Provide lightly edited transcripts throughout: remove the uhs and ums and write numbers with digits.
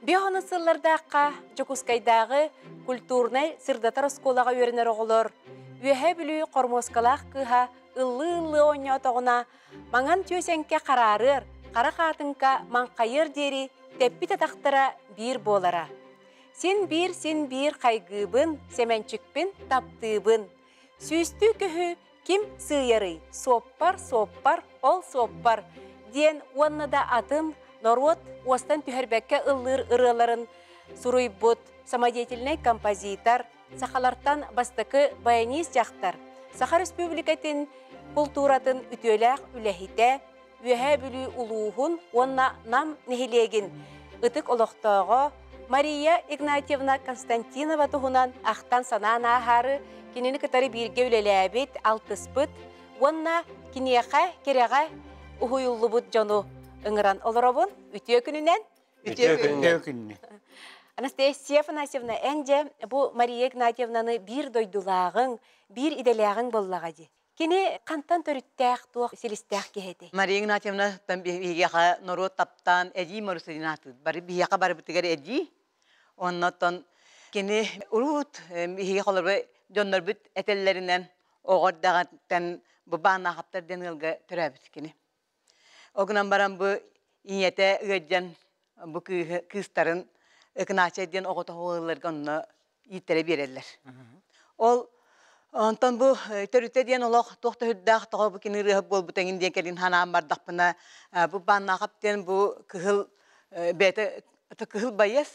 Биоһону сыллардаахха Дьокуускайдааҕы культурнай сырдатар оскуолаҕа үөрэнэр оҕолор Үөһээ Бүлүү хормуоскалаах кыыһа ыллыы-ыллыы оонньоотоҕуна маҥан түөсэҥкэ хараарыар, хара хаатыҥка маҥхайыар диэри тэппит атахтара биир буолара. Син биир син биир хайгыыбын, Сэмэнчикпин таптыыбын. Сүүстүү көһү ким сыыйарый? Суоппар, суоппар, ол суоппар диэн уонна да атын норуот уостан түһэрбэккэ ыллыыр ырыаларын суруйбут самодеятельнай композитор, сахалартан бастакы баянист дьахтар, Саха Республикатын култууратын үтүөлээх үлэһитэ, Үөһээ Бүлүү улууһун уонна Нам нэһилиэгин ытык олохтооҕо Мария Игнатьевна Константинова туһунан ахтан-санаан ааһаары кинини кытары бииргэ үлэлээбит, алтыспыт уонна киниэхэ кэрэҕэ уһуйуллубут дьону ыҥыран олоробун. Үтүө күнүнэн! Үтүө күнүнэн! Анастасия Афанасьевна, эн дьэ бу Мария Игнатьевнаны биир дойдулааҕыҥ, биир идэлээҕиҥ буоллаҕа дии. Кини хантан төрүттээх, туох силистээх киһи этэй? Мария Игнатьевна биһиэхэ норуот таптаан эдьиий Марусалина аатыыр. Бары биһиэхэ барыбытыгар эдьиий. Оннотон кини урут биһиги холобур дьоннорбут этэллэринэн оҕо эрдэҕиттэн бу Бааннаахаптар диэн ыалга төрөөбүт кини. Ол гынан баран бу ийэтэ ыалдьан бу кыыһы кыыстарын Ыкынаачай диэн оҕото ыалларга онно ииттэрэ биэрэллэр. Ол онтон бу төрүтэ диэн олох туох да үрдээх тоҕо бу кини ырыаһыт буолбут эҥин диэн кэлин ханаан бардахпына бу Бааннаахап диэн бу кыһыл бэйэтэ кыһыл байыас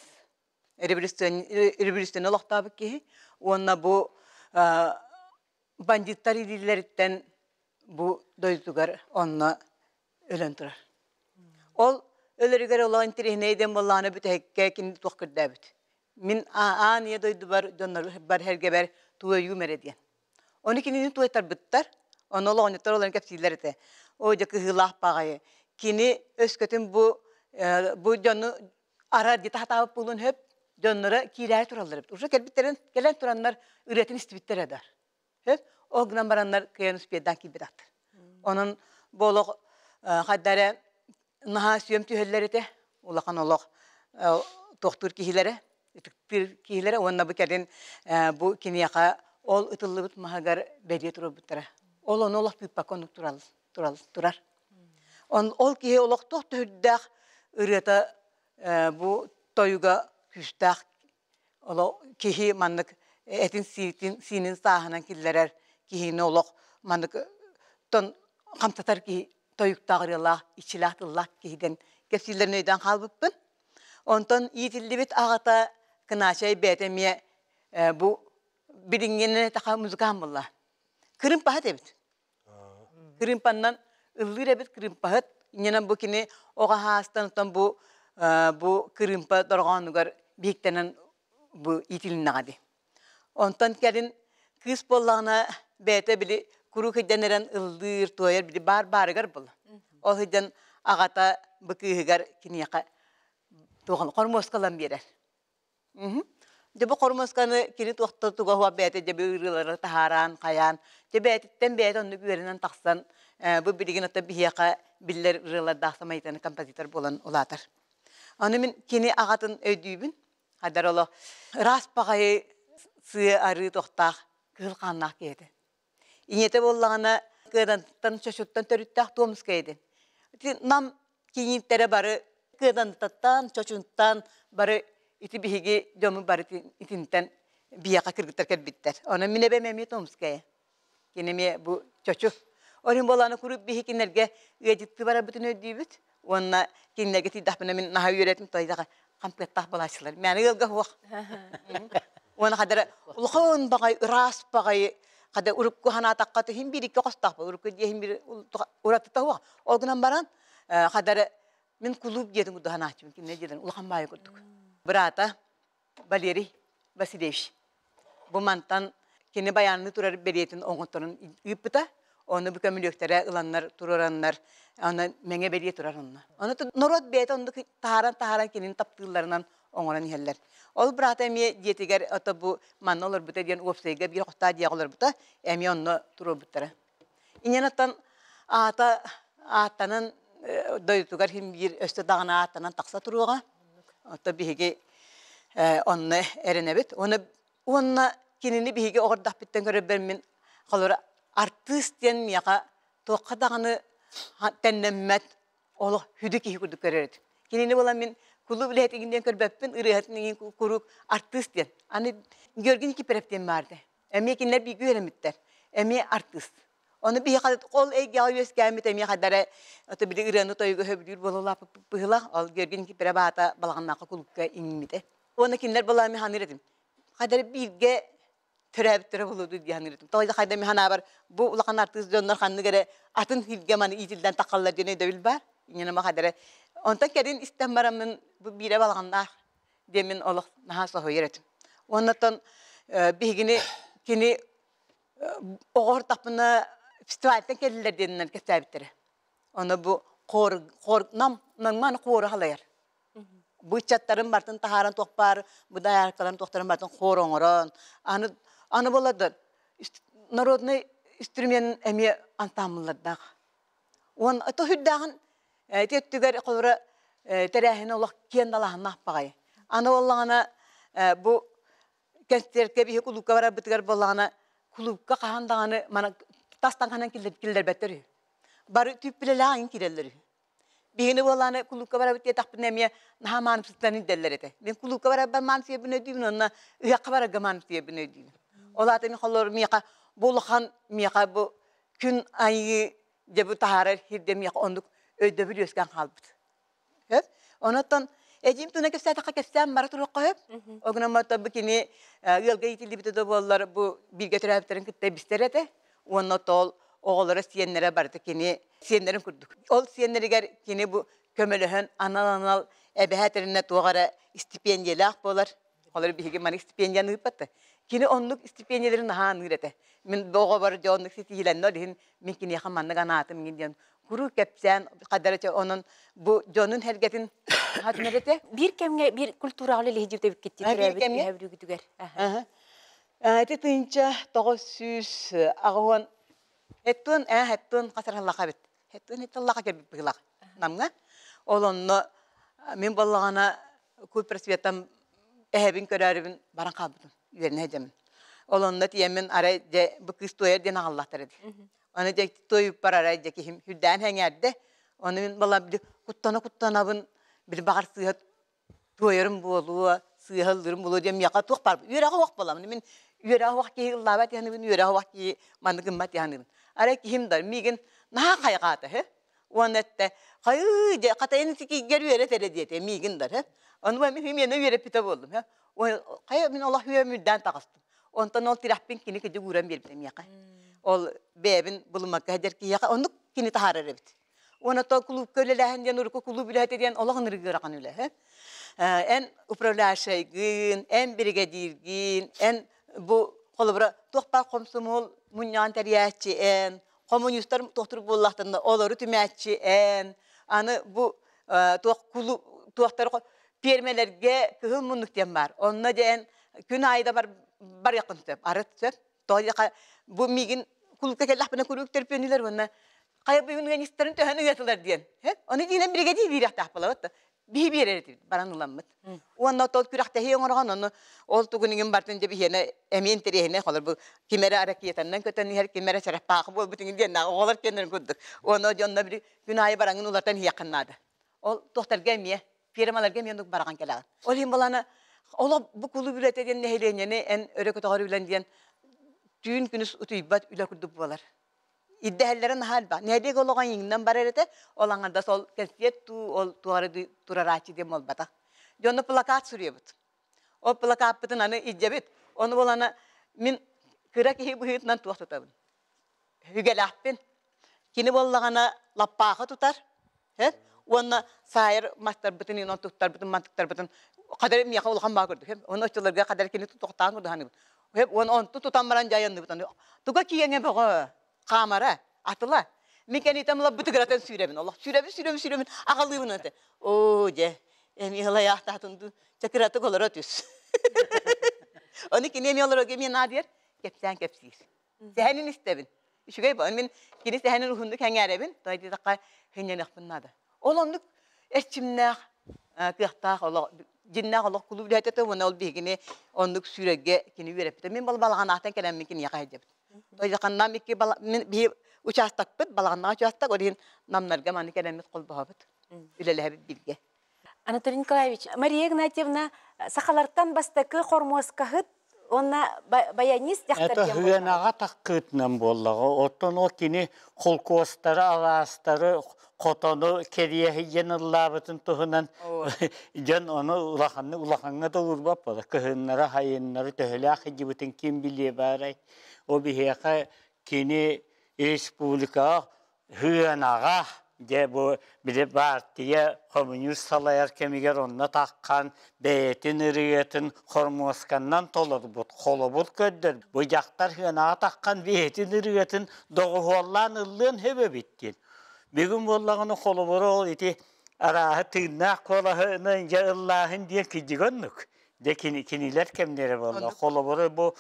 революционный олохтообут киһи уонна бу бандиттар илиилэриттэн бу дойдутугар онно өлөн турар. Ол өлөрүгэр олох интэриэһинэй диэн буоллаҕына бүтэһиккэ кини туох көрдөөбүт. Мин аан ийэ дойдубар дьоннорбар эргэбэр туойуум эрэ диэн. Ону кинини туойтарбыттар. Ону олоҕунньуттар олорон кэпсииллэр этэ. Оо дьэ кыһыылаах баҕайы. Кини өскөтүн бу бу дьону ара дии таһатаабыт буолуон сөп дьонноро киирээри тураллар эбит. Уже кэлбиттэрин кэлэн тураннар ырыатын истибиттэр эдэр. Сөп. Ол гынан бараннар кыайан успедаан киирбит аттар. Онон бу олох хайда эрэ наһаа сүөм түһэллэр этэ. Улахан олох туохтуур киһилэрэ, ытыктыыр киһилэрэ уонна бу кэлин бу киниэхэ ол ытыллыбыт маһыгар бэлиэ туруорбуттара. Ол ону олох тыыппакка оннук турал, турал, турар. Он, ол киһи олох туох төһүрдээх ырыата бу тойуга күүстээх олох киһи маннык этин сиитин сиинин сааһынан киллэрэр киһини олох маннык тон хамсатар киһи тойуктаах ырыалаах иччилээх тыллаах киһидэн кэпсииллэрин өйдөөн хаалбыппын. Онтон иитиллибит аҕата Кынаачай бэйэтэ эмиэ бу билиҥҥинэн эттэххэ музыкант буолла. Кырыымпаһыт эбит. Кырыымпаннан ыллыыр эбит кырыымпаһыт. Инньэнэн бу кини оҕо аһаастан оттон бу бу кырыымпа дорҕоонугар биһиктэнэн бу иитилиннэҕэ дии. Онтон кэлин кыыс буоллаҕына бэйэтэ били куруук сылдьан эрэн ыллыыр, туойар били баар баарыгар буолла. Ол сылдьан аҕата бу кыыһыгар киниэхэ туох хормуоска ылан биэрэр. Дьэ бу хормуосканы кини туохта туга суох бэйэтэ дьэ бу ырыалары таһааран, хайаан, дьэ бэйэтиттэн бэйэтэ оннук үөрэнэн тахсан бу билигин оттон биһиэхэ биллэр ырыалардаах самайытаны композитор буолан улаатар. Аны мин кини аҕатын өйдүүбүн. Хадар олох ыраас баҕайы сыа арыы тохтаах кыһыл хааннаах киһи этэ. Ийэтэ буоллаҕына Кыадантан Чочуттан төрүттээх Томскай этин. Ити Нам кийииттэрэ бары Кыадантаттан, Чочунтан бары ити биһиги дьоммут бары итинтэн биһиэхэ кыргыттар кэлбиттэр. Онон мин эбэм эмиэ Томская. Кини эмиэ бу Чочу. Ол иһин буолааны куруук биһи кинилэргэ ыадьыттыы барарбытын өйдүүбүт. Уонна кинилэргэ тиийдэхпинэ мин наһаа үөрэтим тойдаха хампыаттаах балааччылар. Мээнэ ыалга суох. Уонна хадара улахан баҕай ыраас баҕайы хада урукку ханаатахха иһин биир икки хостоохпут урукку диэһин биир уратыта суох. Ол гынан баран хадара мин кулууп диэтин курдук ханааччыбын кинилэр диэтин улахан баайы курдук. Быраата Валерий Васильевич бу мантан кини байаанныы турар бэлиэтин оҥотторун ыыппыта. Ону бу көмүлүөктэрэ ыланнар туруораннар, аны мэҥэ бэлиэ турар онно. Ону норуот бэйэтэ оннук таһааран-таһааран кинини таптыылларынан оҥорон иһэллэр. Ол быраата эмиэ дьиэтигэр ото бу манна олорбута диэн уопсайга биир хостаах дьиэҕэ олорбута, эмиэ онно туруорбуттара. Инньэн оттон аата ааттанан дойдутугар иһин биир өссө даҕаны ааттанан тахса туруоҕа. Ото биһиги онно эрэнэбит. Уонна кинини биһиги оҕордохпүттэн көрөрбөр мин холобура артыыс диэн миэхэ туохха даҕаны тэннэммэт олох хүдү киһи курдук көрөр этим. Кинини буолан мин кулууп үлэһитигин диэн көрбөппүн, ырыаһытын иҥин куруук артыыс диэн. Аны Георгий Никифоров диэн баарда. Эмиэ кинилэр бииргэ үөрэммиттэр. Эмиэ артыыс. Ону биһиэхэ ол эйгэҕэ үөскээммит эмиэ хайдара ото били ырыаны тойуга сөбүлүүр буолалааппыт быһыылаах. Ол Георгий Никифоров аата Балаҕаннаахха кулуупка иҥмитэ. Уонна кинилэр буолаами ханыыр этим. Хайдара бииргэ төрөөбүттэрэ буолуо дуу дии саныыр этим. Тоҕо хайда мин санаабар бу улахан артыыс дьоннор ханнык эрэ атын сиргэ маны иитиллэн тахаллар диэн өйдөбүл баар. Инньэ хайдара онтон кэлин истэн бараммын бу биирэ балаҕаннаах диэммин олох наһаа соһуйар этим. Уоннаттан биһигини кини оҕо ортахпына фестивальтан кэллилэр диэнинэн кэпсээбиттэрэ. Ону бу хор хор нам намман хуору халайар. Бу ыччаттарын бартын таһааран туох баар бу дайааркаларын туохтарын бартын хор оҥорон аны аны буолар народный инструмент эмиэ ансамбллардаах. Уон ото үрдээҕин ити өттүгэр холобура тэрээһини олох киэн далааһыннаах баҕайы. Аны буоллаҕына бу кэнсиэркэ биһи кулуупка барарбытыгар буоллаҕына кулуупка хаһан даҕаны мана тас таҥаһынан киллэрбэттэр үһү. Бары түүппүлэлээх иҥ киирэллэр үһү. Биһини буоллаҕына кулуупка барабыт диэтэхпинэ эмиэ наһаа маанымсытан илдьэллэр этэ. Мин кулуупка барарбар маанымсыйабын өйдүүбүн уонна ыһыахха барарга маанымсыйабын өйдүүбүн. Ол аата мин холлор миэхэ бу улахан миэхэ бу күн айыы дьэ бу таһаарар сирдэ миэхэ оннук өйдөбүл үөскээн хаалбыт. Сөп. Онон эдьиим туна кэпсээтэххэ кэпсээн бара туруохха сөп. Ол гынан баран бу кини ыалга иитиллибитэ да буоллар бу бииргэ төрөөбүттэрин кытта бистэр этэ. Уонна тоол оҕолоро сиэннэрэ барыта кини сиэннэрин курдук. Ол сиэннэригэр кини бу көмөлөһөн анал-анал эбэһээтэринэ туох эрэ истипиэндийэлээх буолар. Олор биһиги маны стипендияны ыыппатта. Кини оннук стипендияларын наһаа аныыр этэ. Мин оҕобор дьэ оннук ситиһиилэннэ ол иһин мин киниэхэ маннык анаатым иҥин диэн куруук кэпсээн хадара онон бу дьонун сэргэтин хатынар этэ. Биир кэмҥэ биир культураҕа үлэлиһи эбиккит Биир кэмҥэ? Бүрүүгүтүгэр. Ити 1980 хеттуон хеттуон хасараллаха эбит. Хеттуон хетталлаха кэлбит быһыылаах Намҥа. Ол онно мин буоллаҕына кульпросветам эһэбин көрөөрүбүн баран хаалбытым үөрэнэ сылдьаммын. Ол онно тиийэммин арай дьэ бу кыыс туойар диэн аҕаллахтара дии. Аны дьэ туойуппар арай дьэ киһим үрдээн сэҥээрдэ. Ону мин балам куттана-куттанабын били баҕар сыыһа туойарым буолуо, сыыһа ыллыырым буолуо диэн миэхэ туох баар үөрэҕэ суох буоламмын. Мин үөрэҕэ суох киһи ыллаабат диһаныбын, үөрэҕэ суох киһи маннык гыммат диһаныбын. Арай киһим да миигин наһаа хайҕаата үһү. Уонна эттэ, хайыы дьэ хатайын сикийгэр үөрэт эрэ диэтэ миигин да үһү. Ону мин миэнэ үөрэппитэ буоллум үһү. Хайа мин олох үөм үрдээн таҕыстым. Онтон ол тирэхпин кини кыдьык ууран биэрбитэ миэхэ. Ол бэйэбин булуммакка сылдьар киһиэхэ оннук кини таһаарар эбит. Уонна то кулуупка үлэлээһин диэн урукку кулууп үлэһитэ диэн олох ынырык ыарахан үлэ. Эн управляющайгын, эн биригэдииргин, эн бу холобура туох баар хомсомуол мунньаҕын тэрийээччи эн, коммунистар туохтур буоллахтарына олору түмээччи эн, аны бу туох кулууп туохтар пиэрмэлэргэ кыһыл муннук диэн баар. Онно диэн күн аайы да бар барыаххын сөп, арыт сөп. Тоҕо бу миигин кулуупка кэллэхпинэ куруук төрпүөнүлэр уонна хайа быһыыныганистарын төһөн ыйатылар диэн. Ону диинэн биригэдии биирэхтээх буолабыт. Биһи биэрэр этибит, баран ыламмыт. Уонна тол күрэхтэһии оҥороҕон, ону ол тугун иҥин бартын дьэ биһиэнэ эмиэ интэриэһинэй холор бу ким эрэ ракетаннан көтөн иһэр, ким эрэ чараппаахы буолбут иҥин диэн оҕолор киэннэрин курдук. Уонна дьонно били күн аайы бараҥын улартан иһиэххин наада. Ол туохтарга эмиэ, фермаларга эмиэ оннук бараҕан кэлэҕин. Ол иһин балана олох бу кулууп үлэтэ диэн нэһилиэнньэни эн өрө көтөҕөр үлэн диэн түүн күнүс утуйбат үлэ курдук буолар. Ирдэһэллэрэ наһаа элбэх. Нэһилиэк олоҕо иҥнэн барар этэ, ол аҥардас ол кэнсиэт дуу, ол туора турарааччы диэн буолбатах. Дьону плакат суруйабыт. Ол плакаппытын аны илдьэбит. Ону буолана мин кыра киһи быһыытынан туох тутабын. Үгэлээхпин. Кини буоллаҕына лаппаахы тутар, уонна саайар мастарбытын, инон туттарбытын, мантыктарбытын хадары миэхэ улахан баа көрдүк. Оны оччолорго хадары кини тутуохтаан курдук Уон онту тутан баран дьайанныбыт. Туга киэҥэ бөҕө, хаамара, атыла. Мин кэнитем ыла бытыгыратан сүүрэбин. Олох сүүрэбин, сүүрэбин, сүүрэбин, аҕалыыбын аты. Оо, дьэ, эми ылайаахтаатын дуу, чакыратык олоро түс. Оны кини эми олорого мен наадыйар, кэпсээн кэпсиир. Сэһэнин истэбин. Үчүгэй бу. Мин кини сэһэнин уһуннук хэҥээрэбин, той диэтэххэ хынньаныахпын наада. Ол оннук эрчимнээх, кыахтаах олох. Дьиннээх олох кулууп үлэһитэ уонна ол биһигини оннук сүүрэргэ кини үөрэппитэ. Мин балаҕанаахтан кэлэммин киниэхэ сылдьабыт. Тойдоханнаам икки мин биһи учаастакпыт, балаҕаннаах учаастак, ол иһин намнарга маны кэлэммит холбоһобут, үлэлэһэбит бииргэ. Анатолий Николаевич, Мария Игнатьевна сахалартан бастакы хормуоскаһыт уонна баянист дьахтар Это диэн буоллаҕа. хыанаҕа таккыытынан буоллаҕа. Оттон ол кини холкуостары, алаастары, хотону кэриэһийэн ыллаабытын туһунан дьон ону улаханнык улахаҥҥа да уурбат буолар. Кыһыннары, хайыннары төһөлөөх илдьибитин ким билиэ баарай. Ол биһиэхэ кини республикаҕа Хыанаҕа дьэ бу били баартыйа хомуньуус салайар кэмигэр онно таххан бэйэтин ырыатын хормуосканнан толорбут, холобур көрдөр. Бу дьахтар хыанаҕа таххан бэйэтин ырыатын доҕуһуоллаан ыллыан сөп эбит диэн. Бүгүн буоллаҕына холобура ол ити арааһы тыыннаах куолаһынан дьэ ыллааһын диэн кидьигэ оннук. Дьэ кинилэр кэмнэрэ буолла. Холобура бу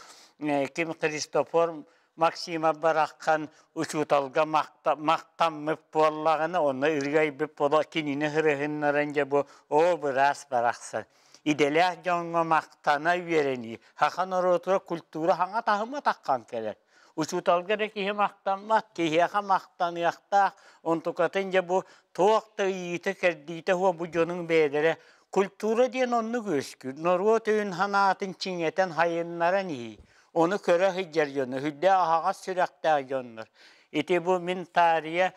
ким Христофор Максимов бараххан учууталга махтаммыт буоллаҕына, онно ырыайбыт буола кинини ырыһыннаран дьэ бу оо быраас барахсан. Идэлээх дьоҥҥо махтана үөрэнии, саха норуотугар культура хаҥа таһыма таххан кэлэр. Учууталга эрэ киһи махтаммат, киһиэхэ махтаныахтаах, онтукатын дьэ бу туох да ыйыыта-кэрдиитэ суох бу дьонуҥ бэйэлэрэ культура диэн оннук үөскүүр, норуот өйүн санаатын чиҥэтэн хайыннаран иһии. Ону көрө сылдьар дьону, сүрдээх аһаҕас сүрэхтээх дьоннор. Ити бу мин таарыйа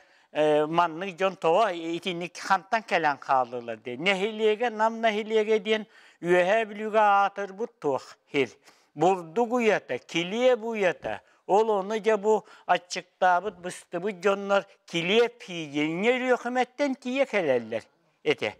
маннык дьон тоҕо итинник хантан кэлэн хааллылар диэн. Нэһилиэгэ, Нам нэһилиэгэ диэн Үөһээ Бүлүүгэ аатырбыт туох сир. Бурдук уйата, килиэп уйата. Ол ону дьэ бу аччыктаабыт, быстыбыт дьоннор килиэп хиийиҥҥэ Өлүөхүмэттэн тиийэ кэлэллэр. Этэ.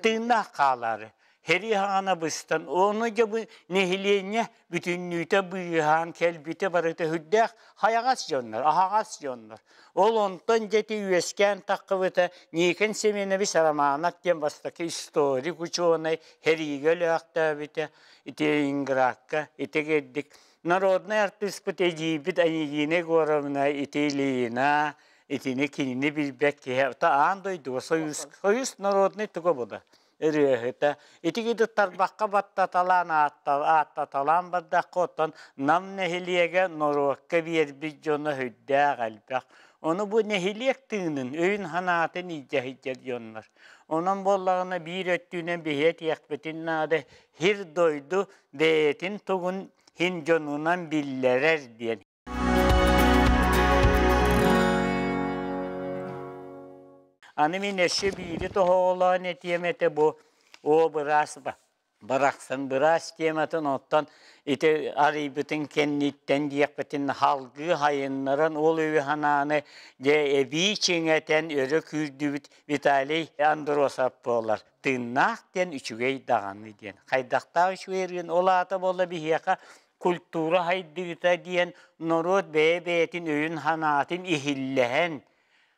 Тыыннаах хаалаары. Сэрии хаҕана быстан, ону дьэ бу нэһилиэнньэ бүтүннүүтэ быыһаан кэлбитэ барыта сүрдээх хайаҕас дьоннор, аһаҕас дьоннор. Ол онтон дьэ ити үөскээн таххыбыта Никон Семенович Романов диэн бастакы историк учуонай сэриигэ өлөөхтөөбүтэ, ити Ленинградка ити кирдик народнай артыыспыт эдьиийбит Анегина Егоровна ити Ильина итини кинини билбэт киһи аан дойдуга союз союз народный туга була ырыаһыта ити киһи тарбахха баттаталаан ааттаталаан бардахха оттон Нам нэһилиэгэ норуокка биэрбит дьоно сүрдээх элбэх ону бу нэһилиэк тыынын өйүн санаатын илдьэ сылдьар дьоннор онон буоллаҕына биир өттүнэн биһи этиэхпитин наада сир дойду бэйэтин тугун һин дьонунан биллэрэр диэн. Аны мин өссө биири тоһоҕолоон этиэм этэ бу оо быраас барахсан быраас тематын оттон ити арыйбытын кэнниттэн диэхпитин халгыы хайыннаран ол өйү санааны дьэ эбии чиҥэтэн өрө күүрдүбүт Виталий Андросов буолар тыыннаах диэн үчүгэй даҕаны диэн хайдахтаах үчүгэй ырыын ол аата буолла биһиэхэ культура хайдыыта диэн норуот бэйэ-бэйэтин өйүн-санаатын иһиллэһэн,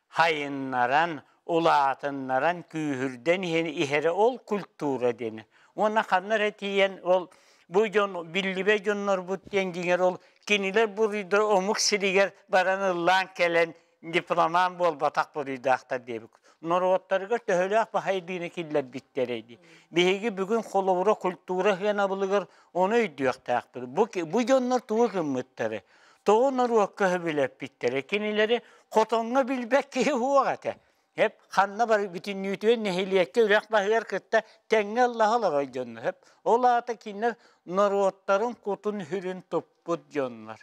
хайыннаран, улаатыннаран, күүһүрдэн иһэн иһэрэ ол культура диэн. Уонна ханна эрэ тиийэн ол бу дьон биллибэт дьоннорбут диэн дьиҥэр ол кинилэр буруйдара омук сиригэр баран ыллаан кэлэн дипломан буолбатах буруйдаахтар диэбит. Норуоттарыгар төһөлөөх баһайдыыны киллэрбиттэрэй дии. Биһиги бүгүн холобура культура сыанабылыгар ону өйдүөхтээхпит. Бу, бу дьоннор тугу гыммыттары, тоҕо норуокка сөбүлэппиттэрэ, кинилэри хотоҥҥо билбэт киһи суох этэ. Хеп ханна бар бүтүннүүтүгэр нэһилиэккэ үрэх баһыгар кытта тэҥҥэ ыллаһа олорор дьоннор. Хеп ол аата кинилэр норуоттарын кутун сүрүн туппут дьоннор.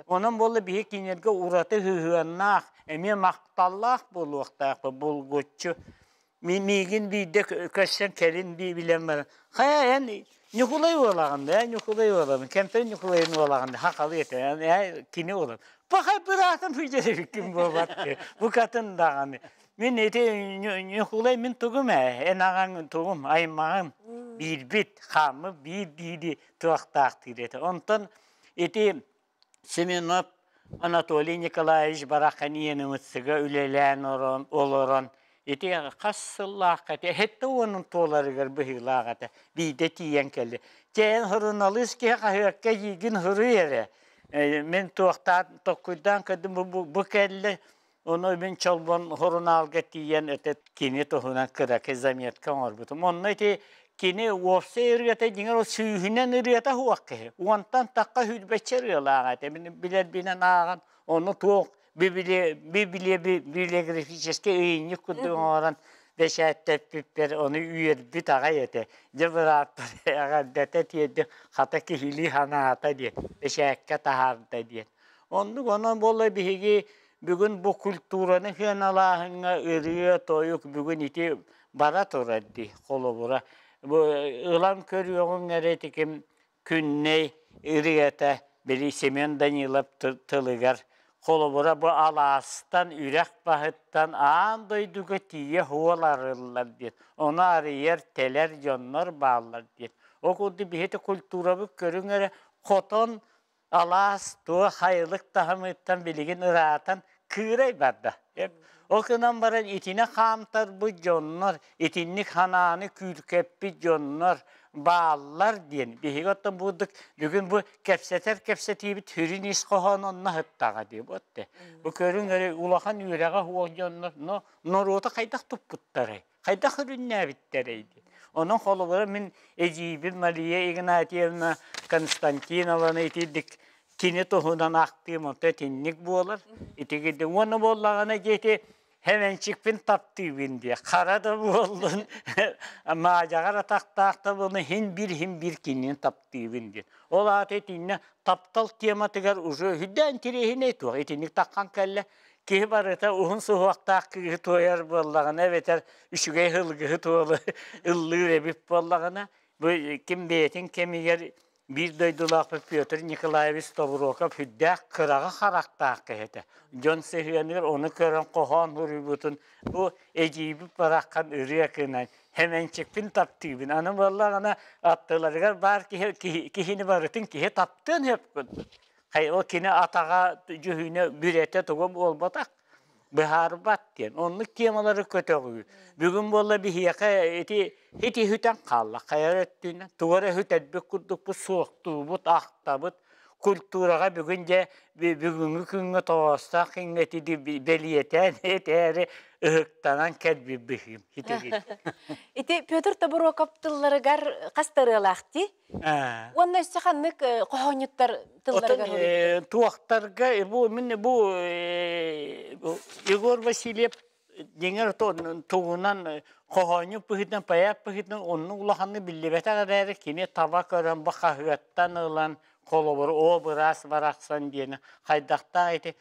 Онон буолла биһи кинилэргэ ураты сыһыаннаах, эмиэ махталлаах буолуохтаахпыт булгуччу. Миигин биирдэ көрсөн кэлин билэн баран, хайа эн Ньукулай уолаҕын да, Ньукулай уолабын, Кэмпэн Ньукулайын уолаҕын да, хахалы этэ, эн кини уолам. Пахай быраатым хүдьэрэбиккин буолбат букатын даҕаны. Мин ити Ньукулай мин тугум ээ, эн аҕаҥ тугум, аймаҕым, биирбит, хааммыт биир биири туохтаахтыыр этэ. Онтон ити Семенов Анатолий Николаевич Бараханьиинымыцыга үлэлээн олорон ити хас сыллаахха этэ сэттэ уонун туоларыгар быһыылаах этэ биирдэ тиийэн кэллэ чээн суруналыыс киһи хаһыакка эйиигин суруй эрэ мин туохтаан толкуйдаан көрдүм бу кэллэ ону мин Чолбон сурунаалга тиийэн это кини туһунан кыракый заметка оҥорбутум онно ити Кини уопсай ырыата дьиҥэр ол сүүһүнэн ырыата суох киһи. Уонтан тахха сүүрбэччэ ырыалаах этэ. Мин билэрбинэн ааҕан, ону туох библиографическай ыйынньык курдук оҥорон бэчээттэппиппэр ону үөрбүт аҕай этэ. Дьэ бырааппар эҕэрдэтэ тиэрдим, хата киһилии санаата диэн, бэчээккэ таһаарда диэн. Оннук онон буолла биһиги бүгүн бу культураны сыаналааһыҥҥа ырыа-тойук бүгүн ити бара турар дии холобура. Бу ылан көрүөҕүҥ эрэ итиким Күннэй ырыата били Семен Данилов тылыгар холобура бу алаастан, үрэх баһыттан аан дойдуга тиийэ суол арыллар диэн, ону арыйар, тэлэр дьоннор бааллар диэн. Ол курдук биһиги культурабыт көрүҥ эрэ хотон алаас туох хайылык таһымыттан билигин ыраатан кыырай барда. Ол гынан баран итини хаамтарбыт дьоннор, итинник ханааны күүркэппит дьоннор бааллар диэн биһиги оттон бурдук бүгүн бу кэпсэтэр кэпсэтиибит сүрүн ис хоһоон онно сыттаҕа дии буотте. Бу көрүҥ эрэ улахан үөрэҕэ суох дьоннор но норуоту хайдах туппуттарай? Хайдах өрүннээбиттэрэй диэн. Онон холобура мин эдьиийбин Мария Игнатьевна Константинованы итирдик кини туһунан ахтыым онто итинник буолар. Итигиди уонна буоллаҕына диэти Хэмэнчикпин таптыыбын диэ. Хара да буоллун, маадьаҕар атахтаах да буоллун, хин бир хин бир кинини таптыыбын диэн. Ол аата итиннэ таптал тематыгар уже үрдээн интириэһинэй туох итинник таххан кэллэ. Киһи барыта уһун суһуохтаах кыыһы туойар буоллаҕына эбэтэр үчүгэй ылгыһы туолу ыллыыр эбит буоллаҕына, бу ким бэйэтин кэмигэр биир дойдулаахпыт Петр Николаевич Тобуроков сүрдээх кыраҕы харахтаах киһи этэ. Дьон сыһыаныгар ону көрөн хоһоон суруйбутун бу эдьиийбит бараххан ырыа кынан Хэмэнчикпин таптыыбын. Аны буоллаҕына аттыларыгар баар киһи киһини барытын киһи таптыан сөп курдук. Ол кини атаҕа дьүһүнэ бүрэтэ тугу буолбатах быһаарбат диэн. Оннук темалары көтөҕүү. Бүгүн буолла биһиэхэ ити ити үтэн хаалла. Хайа өттүнэн тугу эрэ үтэрбит курдукпут суохтуубут, ахтабыт. Культураҕа бүгүн дьэ бүгүҥҥү күҥҥэ тоҕоостоох күҥҥэ ити бэлиэтээн этээри ыһыктанан кэлбит быһыым. Ити Петр Тобуроков тылларыгар хас ырыалаах дии? Уонна өссө ханнык хоһоонньуттар тылларыгар Туохтарга бу мин бу Егор Васильев дьиҥэр тугунан хоһоонньут быһыытынан поэт быһыытынан оннук улаханнык биллибэтэх эрээри кини таба көрөн бу хаһыаттан ылан холобур оо быраас барахсан диэни хайдахтаах ити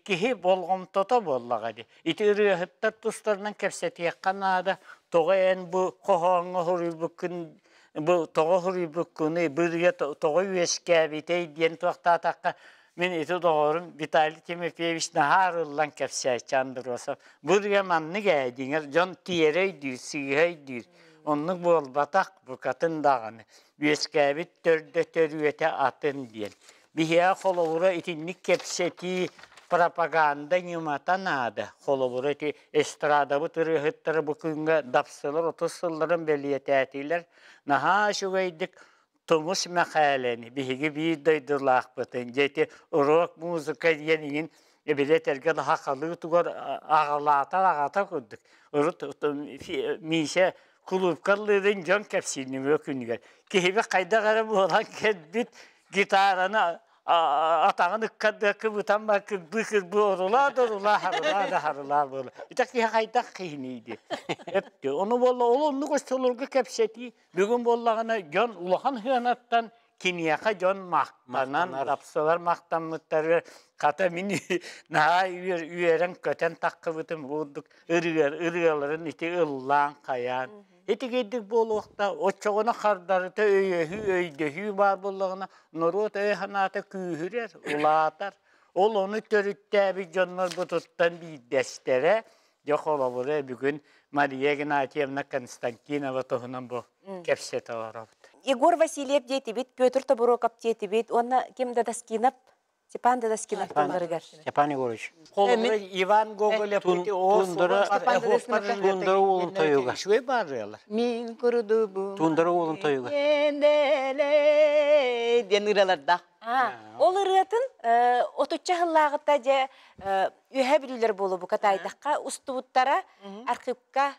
киһи болҕомтото буоллаҕа дии. Ити ырыаһыттар тустарынан кэпсэтиэххэ наада. Тоҕо эн бу хоһооҥҥо суруйбуккун бу тоҕо суруйбуккунуй, бу ырыа тоҕо үөскээбитэй диэн туохтаатахха мин ити доҕорум Виталий Тимофеевич наһаа арыллан кэпсээччи Андросов. Бу ырыа маннык ээ дьиҥэр дьон тиэрэ өйдүүр, сыыһа өйдүүр. Оннук буолбатах букатын даҕаны. Үөскээбит төрдө төрүөтэ атын диэн. Биһиэхэ холобура итинник кэпсэтии пропаганда ньымата наада. Холобура ити эстрадабыт ырыаһыттара бу күҥҥэ дапсылар 30 сылларын бэлиэтээтилэр. Наһаа үчүгэйдик Тумус Мэхээлэни биһиги биир дойдулаахпытын дьэ ити рок-музыка диэн иҥин эбилэтэргэ сахалыы тугар аҕалаатар аҕата курдук. Урут Миисэ кулуупка ыллыырын дьон кэпсиир нөҥүө күнүгэр. Киһибит хайдах эрэ буолан кэлбит гитараны атаҕын ыккардыга кыбытан бар кырбыы-кырбыы орулаа да орулаа харылаа да харылаа буола. Ити киһи хайдах киһиний дии. Эптэ. Ону буолла ол оннук остолорго кэпсэтии бүгүн буоллаҕына дьон улахан сыанаттан киниэхэ дьон махтанан тапсалар махтаммыттары хата мин наһаа үөрэн көтөн таххыбытым курдук ырыаларын ити ыллаан хайаан Итигирдик буолуохта, оччоҕуна хардарыта өйөһүү, өйдөһүү баар буоллаҕына, норуот өйө-санаата күүһүрэр, улаатар. Ол ону төрүттээбит дьоннорбутуттан биирдэстэрэ, дьэ холобура, бүгүн Мария Игнатьевна Константинова туһунан бу кэпсэтэ олоробут. Егор Васильев диэтибит, Петр Тобуроков диэтибит уонна ким Дадаскинов Степан Дадаскинов тылларыгар. Степан Егорович. Холобура Иван Гоголев Тундара Тундара уолун тойуга. Үчүгэй баарыалар. Мин курдубун. Тундара уолун тойуга. диэн ыралардаах. Ол ырыатын отучча сыллааҕыта дьэ үөһэ бүлүүлэр буолу бу катаайдахха устубуттара архыыпка.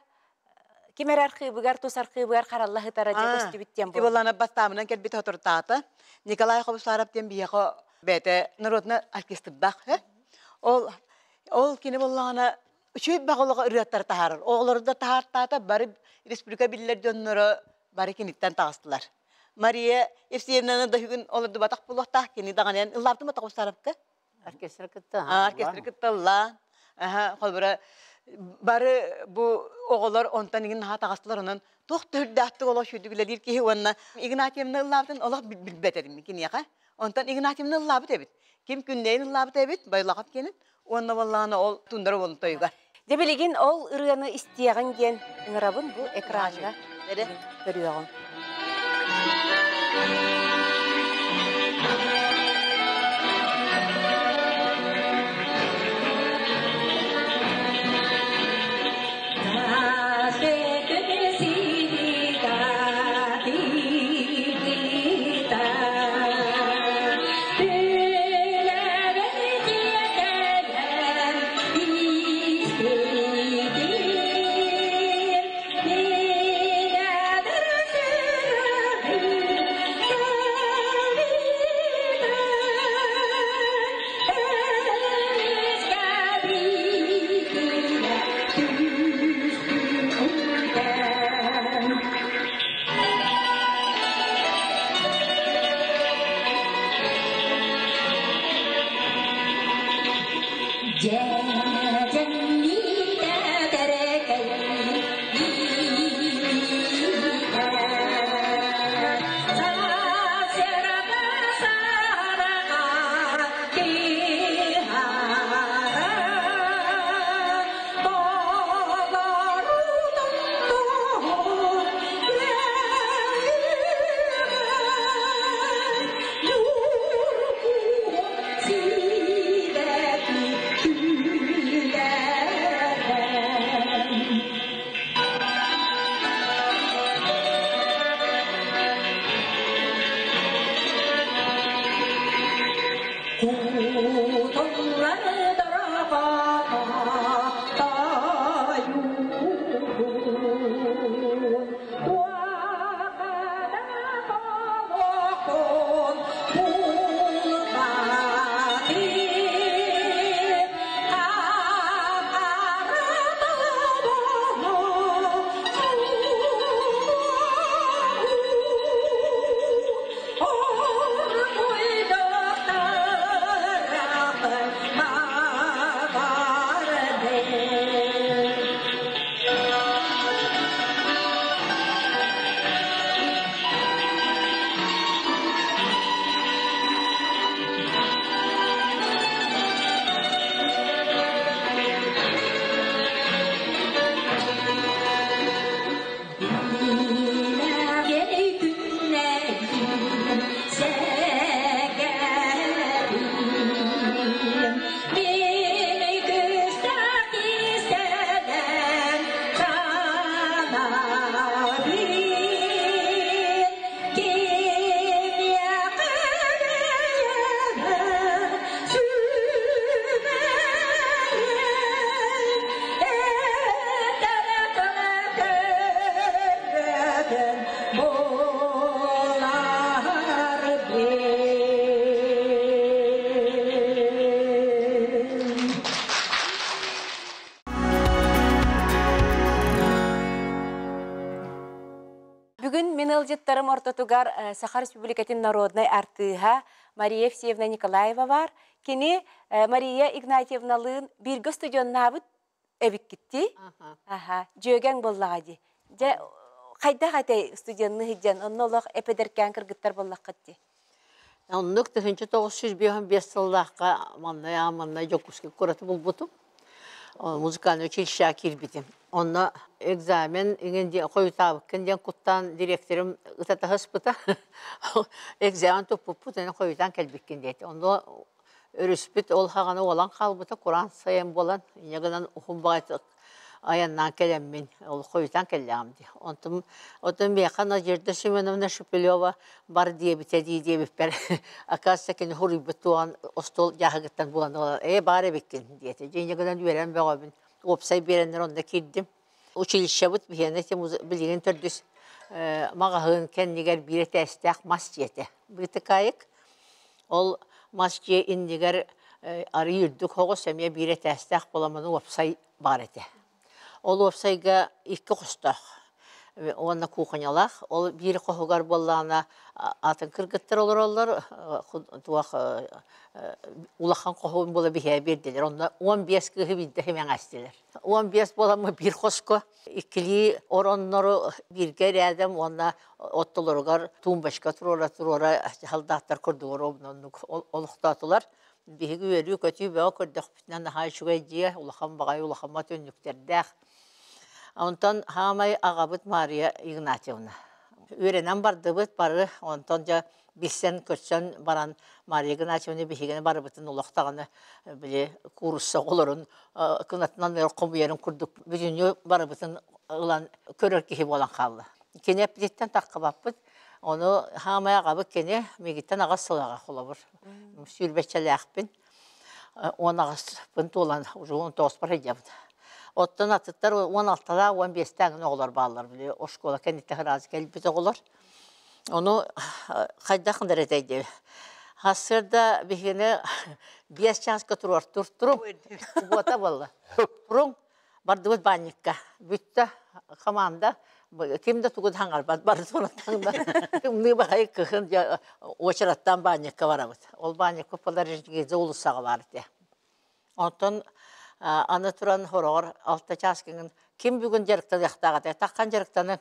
Ким эрэ архыыбыгар, тус архыыбыгар харалла сытара дьэ көстүбүт диэн буолла. Иволана бастаамынан кэлбит отуртаата. Николай Хобусаров диэн биһиэхэ бэйэтэ народный оркестрдаах. Ол ол кини буоллаҕына үчүгэй баҕалаах ырыаттары таһаарар. Оҕолору да таһаартаата, бары республика биллэр дьонноро бары киниттэн таҕыстылар. Мария Евсеевнаны да бүгүн олордубатах буолуохтаах кини даҕаны ыллаабытым Хобусаровка. Оркестр кытта. Оркестр кытта ыллаан. Холбура бары бу оҕолор онтон игин наһаа таҕыстылар онон туох төрдөөттүк олох шүдүк үлэлиир киһи уонна Игнатьевна ыллаабытын олох билбэт этим киниэхэ. Онтон Игнатьевна ыллаабыт эбит. Ким күннэйин ыллаабыт эбит, Байлахов киэнин уонна буоллаҕына ол тундара уолун тойуга. Дьэ билигин ол ырыаны истиэҕиҥ диэн ыҥырабын бу экраҥҥа көрүөҕүҥ. Бүгүн мин ыалдьыттарым ортотугар Саха Республикатын народнай артыыһа Мария Евсеевна Николаева бар. Кини Мария Игнатьевналыын бииргэ студеннаабыт эбиккитти. Аха, дьүөгэҥ буоллаҕа дии. Дьэ, хайдах этэй студенны сылдьан, онно олох эпэдэркээн кыргыттар буоллаххыт дии. Оннук 1955 сыллаахха манна манна Дьокуускай куораты булбутум. Музыкальный училищеҕа киирбитим. Онно экзамен иҥин диэн хойутаабыккын диэн куттаан директорым ытатаһыспыта. Экзамен туппуппут, эн хойутаан кэлбиккин диэти. Онно өрүспүт ол хаҕана уолан хаалбыта, кураан сайын буолан, инньэ гынан уһун баҕайытык айаннаан кэлэммин, ол хойутаан кэллэҕим дии. Онтум оттон миэхэ Надежда Семеновна Шепелева бар диэбитэ дии диэбиппэр, оказывается, кини суруйбут туоҕан остуол дьааһыгыттан булан ылан, ээ, баар эбиккин диэтэ. Дьэ, инньэ гынан үөрэн бөҕөбүн. Уопсай биэрэннэр онно киирдим. Училищебыт биһиэнэ билигин төрдүс маҕаһыын кэннигэр биир этээстээх мас дьиэтэ. Быытыкаайык. Ол мас дьиэ иннигэр арыы үрдүк оҕус эмиэ биир этээстээх буоламаны уопсай баар этэ. Ол уопсайга икки хостоох уонна кухнялаах. Ол биир хоһугар буоллаҕына атын кыргыттар олороллор, туох улахан хоһуун буола биһиэ биэрдилэр. Онно 15 кыыһы биирдэ химэҥэстилэр. 15 буоламмыт биир хоско иккилии ороннору бииргэ ирээдэм уонна оттолоругар тумбочка туруора-туруора халдааттар курдугар оннук олохтоотулар. Биһиги үөрүү-көтүү бөҕө көрдөхпүтүнэ наһаа үчүгэй дьиэ, улахан баҕайы улахан түннүктэрдээх. Онтон хаамай аҕабыт Мария Игнатьевна. Үөрэнэн бардыбыт бары, онтон дьэ билсэн-көрсөн баран Мария Игнатьевна биһигини барыбытын олох даҕаны били куурусса оҕолорун кынатынан хомуйарын курдук бүтүннүү барыбытын ылан көрөр киһи буолан хаалла. Кини эппититтэн таххыбаппыт. Ону хаамай аҕабыт кини миигиттэн аҕыс сыл аҕа холобур. Сүүрбэччэлээхпин. 18-пын туолан уже 19-пар сылдьабын. Оттон атыттар 16-лаах, 15-тээх оҕолор бааллар били оскуола кэнниттэн ыраас кэлбит оҕолор. Ону хайдах гынар этэй диэби. Сарсыарда биһигини 5 чааска туруортуур туруҥ. Уота буолла. Туруҥ бардыбыт баанньыкка. Бүттэ команда ким да тугу да хаҥарбат бары туруттаҥда тымныы баҕайы кыһын уочараттаан баанньыкка барабыт. Ол баанньыкка буолар уулуссаҕа баар этэ. Онтон аны туран хороҕор алта чаас киҥин ким бүгүн дьарыктаныахтаах этэ таххан дьарыктаныҥ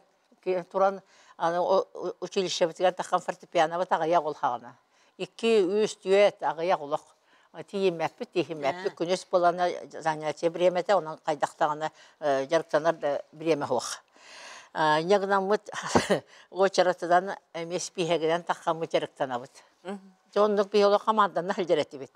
туран аны училищебытыгар таххан фортепианобыт аҕыйах ол хаҕына икки үс түөрт аҕыйах олох тиийиммэппит тииһиммэппит күнүс буолана занятие бириэмэтэ онон хайдах даҕаны дьарыктанар да бириэмэ суох инньэ гынаммыт уочаратынан эмиэ испииһэгинэн таххаммыт дьарыктанабыт дьэ оннук биһи олох хамаанданна сылдьар этибит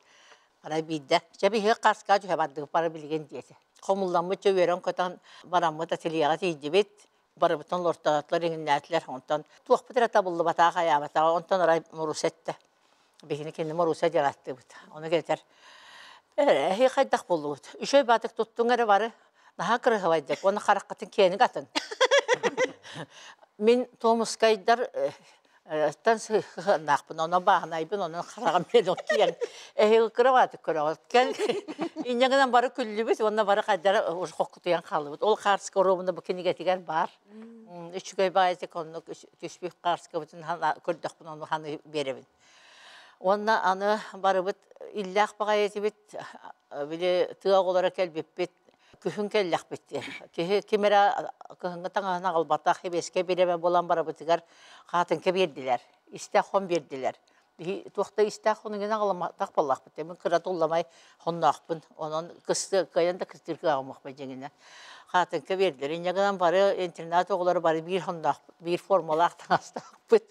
Арай биирдэ, чэ биһиги Карска түһэ бардыбыт бары билигин диэтэ. Хомулламмыт чэ үөрэн-көтөн бараммыт ательеҕа тиийдибит. Барыбытын олортоотулар, иҥиннээтилэр. Онтон туохпут эрэ табыллыбатаҕа, хайаабатаҕа. Онтон арай Маруся эттэ. Биһини кинини Маруся диэн ааттыыбыт. Ону кэтэр эһи хайдах буоллугут? Үчүгэй баатык туттуҥ эрэ бары. Наһаа кырыһыбайдык. Уонна хараххытын киэник атын. Мин Томускайдар Тан сыһыаннаахпын, онон бааһынайбын, онон хараҕым диэн киэн эһиги кыра көрөҕүт. Кэл инньэ гынан бары күллүбүт уонна бары хайдара хоккутуйан хааллыбыт. Ол хаарска оруобуна бу кинигэтигэр баар. Үчүгэй баайытык оннук түспүт хаарскабытын көрдөхпүн ону ханы биэрэбин. Уонна аны барыбыт иллээх баҕайы этибит, били тыа оҕолоро кэлбиппит күһүн кэллэхпит дии. Киһи ким эрэ кыһыҥҥы таҥаһын аҕалбатах, хибиэскэ бириэмэ буолан барабытыгар хаатыҥка биэрдилэр, истээх хон биэрдилэр. Туох да истээх хонугун аҕаламматах буоллахпыт. Мин кыра тулламай хонноохпун. Онон кысты кыайан да кыстыыр кыаҕым дьиҥинэ. Хаатыҥка биэрдилэр. Инньэ гынан бары интернат оҕолоро бары биир хонноохпут, биир формалаах таҥастаахпыт.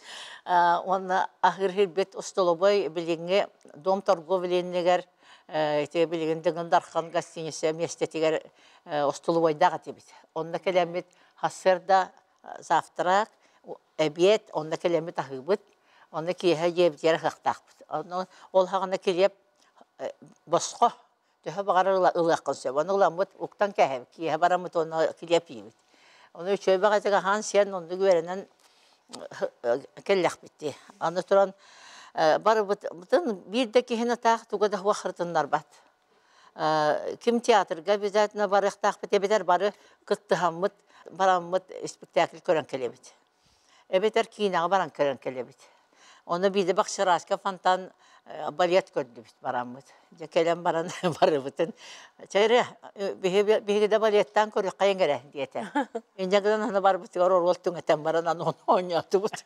Уонна аһыыр сирбит остолобуой билиҥҥи дом торговли иннигэр Ити билигин Дыгын Дархан гостиница миэстэтигэр остолобуойдаах этибит. Онно кэлэммит сарсыарда завтрак, эбиэт, онно кэлэммит аһыыбыт. Онно киэһэ дьиэбитигэр аһыахтаахпыт. Онно ол хаҕана килиэп босхо төһө баҕарар ылыаххын сөп. Ону ыламмыт уктан кээһэбит. Киэһэ бараммыт уонна килиэп иибит. Ону үчүгэй баҕайытык аһаан сиэн оннук үөрэнэн кэллэхпит дии. Аны туран барыбытын биир да киһини таах туга да суох ырытыннарбат. Ким театрга обязательно барыахтаахпыт эбэтэр бары кыттыһаммыт бараммыт спектакль көрөн кэлэбит. Эбэтэр киинэҕэ баран көрөн кэлэбит. Ону биирдэ Бахчыраска фонтан балет көрдүбүт бараммыт. Дьэ кэлэн баран барыбытын чэ эрэ биһиги да балеттаан көрүөххэйиҥ эрэ диэтэ. Инньэ гынан аны барбытыгар оруол түҥэтэн баран аны ону оонньоотубут.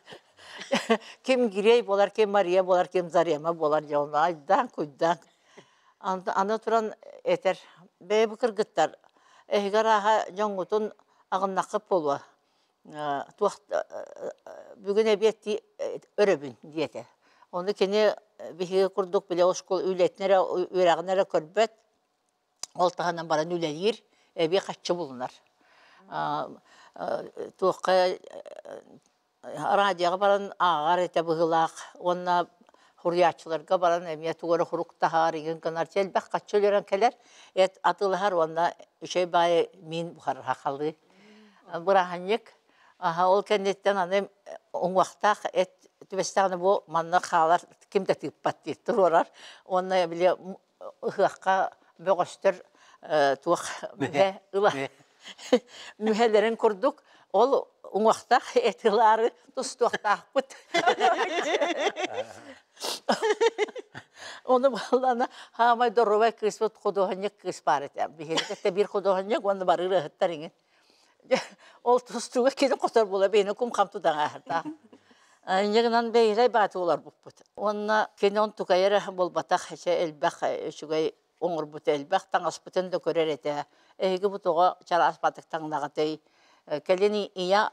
Ким Гирей буолар, ким Мария буолар, ким Зарема буолар дьэ ону айдаан куйдаан. Аны туран этэр бэйэ бу кыргыттар эһиги арааһа дьоҥҥутун аҕыннаххыт буолуо туох бүгүн эбиэттии өрөбүн диэтэ. Ону кини биһиги курдук били оскуола үлэтин эрэ үөрэҕин эрэ көрбөт, ол таһынан баран үлэлиир, эбии хаччы булунар. Туохха радиоҕа баран ааҕар этэ быһыылаах уонна суруйааччыларга баран эмиэ тугу эрэ сурук таһаар игин гынар элбэх хаччы өлөрөн кэлэр эт атыылаһар уонна үчүгэй баайы миин буһарар хахалыы. Бырааһынньык. Аха, ол кэнниттэн аны уҥуохтаах эт түбэстэҕинэ бу манна хаалар ким да тыыппат диир туруорар. Уонна били ыһыахха бөҕөстөр туох мүһэ ыла мүһэлэрин курдук ол уҥуохтаах эт ылаары тустуохтаахпыт. Ону буоллаҕына хаамай доруобай кыыспыт худуоһунньук кыыс баар этэ. Биһиги биир худуоһунньук уонна бары ырыаһыттар иҥин. Ол тустууга кини хотор буола бэйэни кум-хам тутан ааһардаах. Инньэ гынан бэйэлэй бааты олорбуппут. Уонна кини онтукайа эрэ буолбатах, эчэ элбэх үчүгэй оҥорбут элбэх таҥаспытын да көрөр этэ. Эһиги бу тоҕо чараас баатык таҥнаҕытый? Кэлин ийэ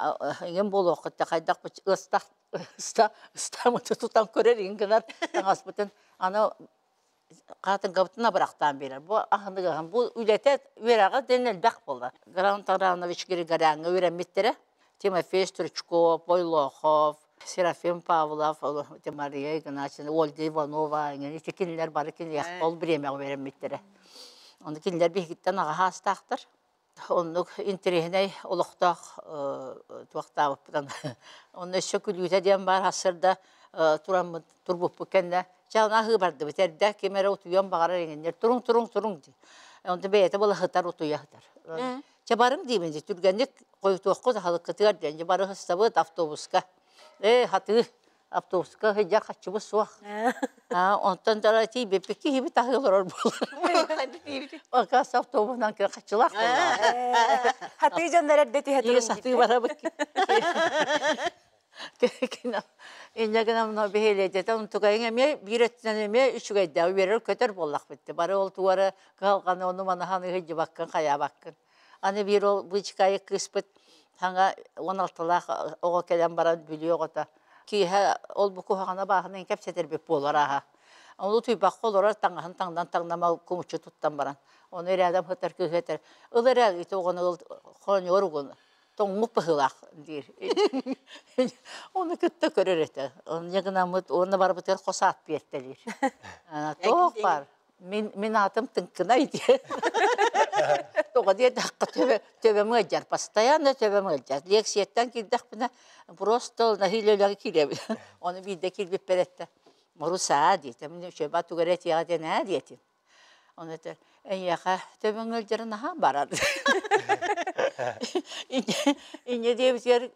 иҥин буолуоххут да хайдах ыстах ыстаамыты тутан көрөр иҥин гынар таҥаспытын аны хаатыҥкабытын абырахтаан биэрэр. Бу аһыныгаһын бу үлэтэ үөрэҕэ диэн элбэх буолла. Гран Таранович Григоряҥҥа үөрэммиттэрэ. Тимофей Стручков, Бойлохов, Серафим Павлов, Мария Игнатьевна, Ольга Иванова, ити кинилэр бары киниэх ол бириэмэҕэ үөрэммиттэрэ. Ону кинилэр биһигиттэн аҕа саастаахтар. Оннук интэриэһинэй олохтоох туохтаабыппытын. Онно өссө күлүүтэ диэн баар сарсыарда тураммыт турбуппут кэннэ чаҕына аһыы бардыбыт эрдэ ким эрэ утуйуон баҕарар иҥиннэр туруҥ туруҥ туруҥ дии. Онто бэйэтэ буола сытар утуйа сытар. Чэ барыҥ диибин дии түргэнник хойутуоххут аһылыккытыгар диэн дьэ бары сыстабыт автобуска. Ээ хатыы автобуска сылдьар хаччыбыт суох. Онтон дара тиийбиппит киһибит аһыы олорор буолар. Оказывается, автобуһунан хаччылаах буоллаҕа. Хатыы дьоннор эрдэ түһэ турун. Сатыы барабыт. Инньэ гынан биһилиэдэтэ онтукайыҥ эмиэ биир өттүнэн эмиэ үчүгэйдээх үөрэр көтөр буоллахпыт. Бары ол тугары кыһалҕаны ону манахан ыһыдьыбаккын хайаабаккын. Аны биир ол быычыкайы кыыспыт саҥа 16-лаах оҕо кэлэн баран Бүлүү оҕото киэһэ ол бу куһаҕана бааһынын кэпсэтэрбит буолар ааһа. Ону утуйбакка олорор таҥаһын таҥнан таҥнама кумуччу туттан баран. Ону рядом сытар кыыһы этэр, ыл эрэ ити оҕону ыл хоонньугар угун тоҥмут быһыылаах диир. Ону кытта көрөр этэ. Онно гынаммыт уонна барбытыгар хос аат биэртэлиир. Туох баар Мин, мин аатым Тыҥкынай диэн. Тоҕо диэтэххэ төбө, төбөм ыалдьар, постоянно төбөм ыалдьар. Лекцияттан киирдэхпинэ просто нэһиилэ үлэҕэ киирэбин. Ону биирдэ киирбиппэр эттэ, Морусаа диэтэ, мин үчүгэй тугу эрэ этиэҕэ диэн ээ диэтим. Ону этэр, эйиэхэ төбөҥ ыалдьара наһаа барар. Инньэ диэбитигэр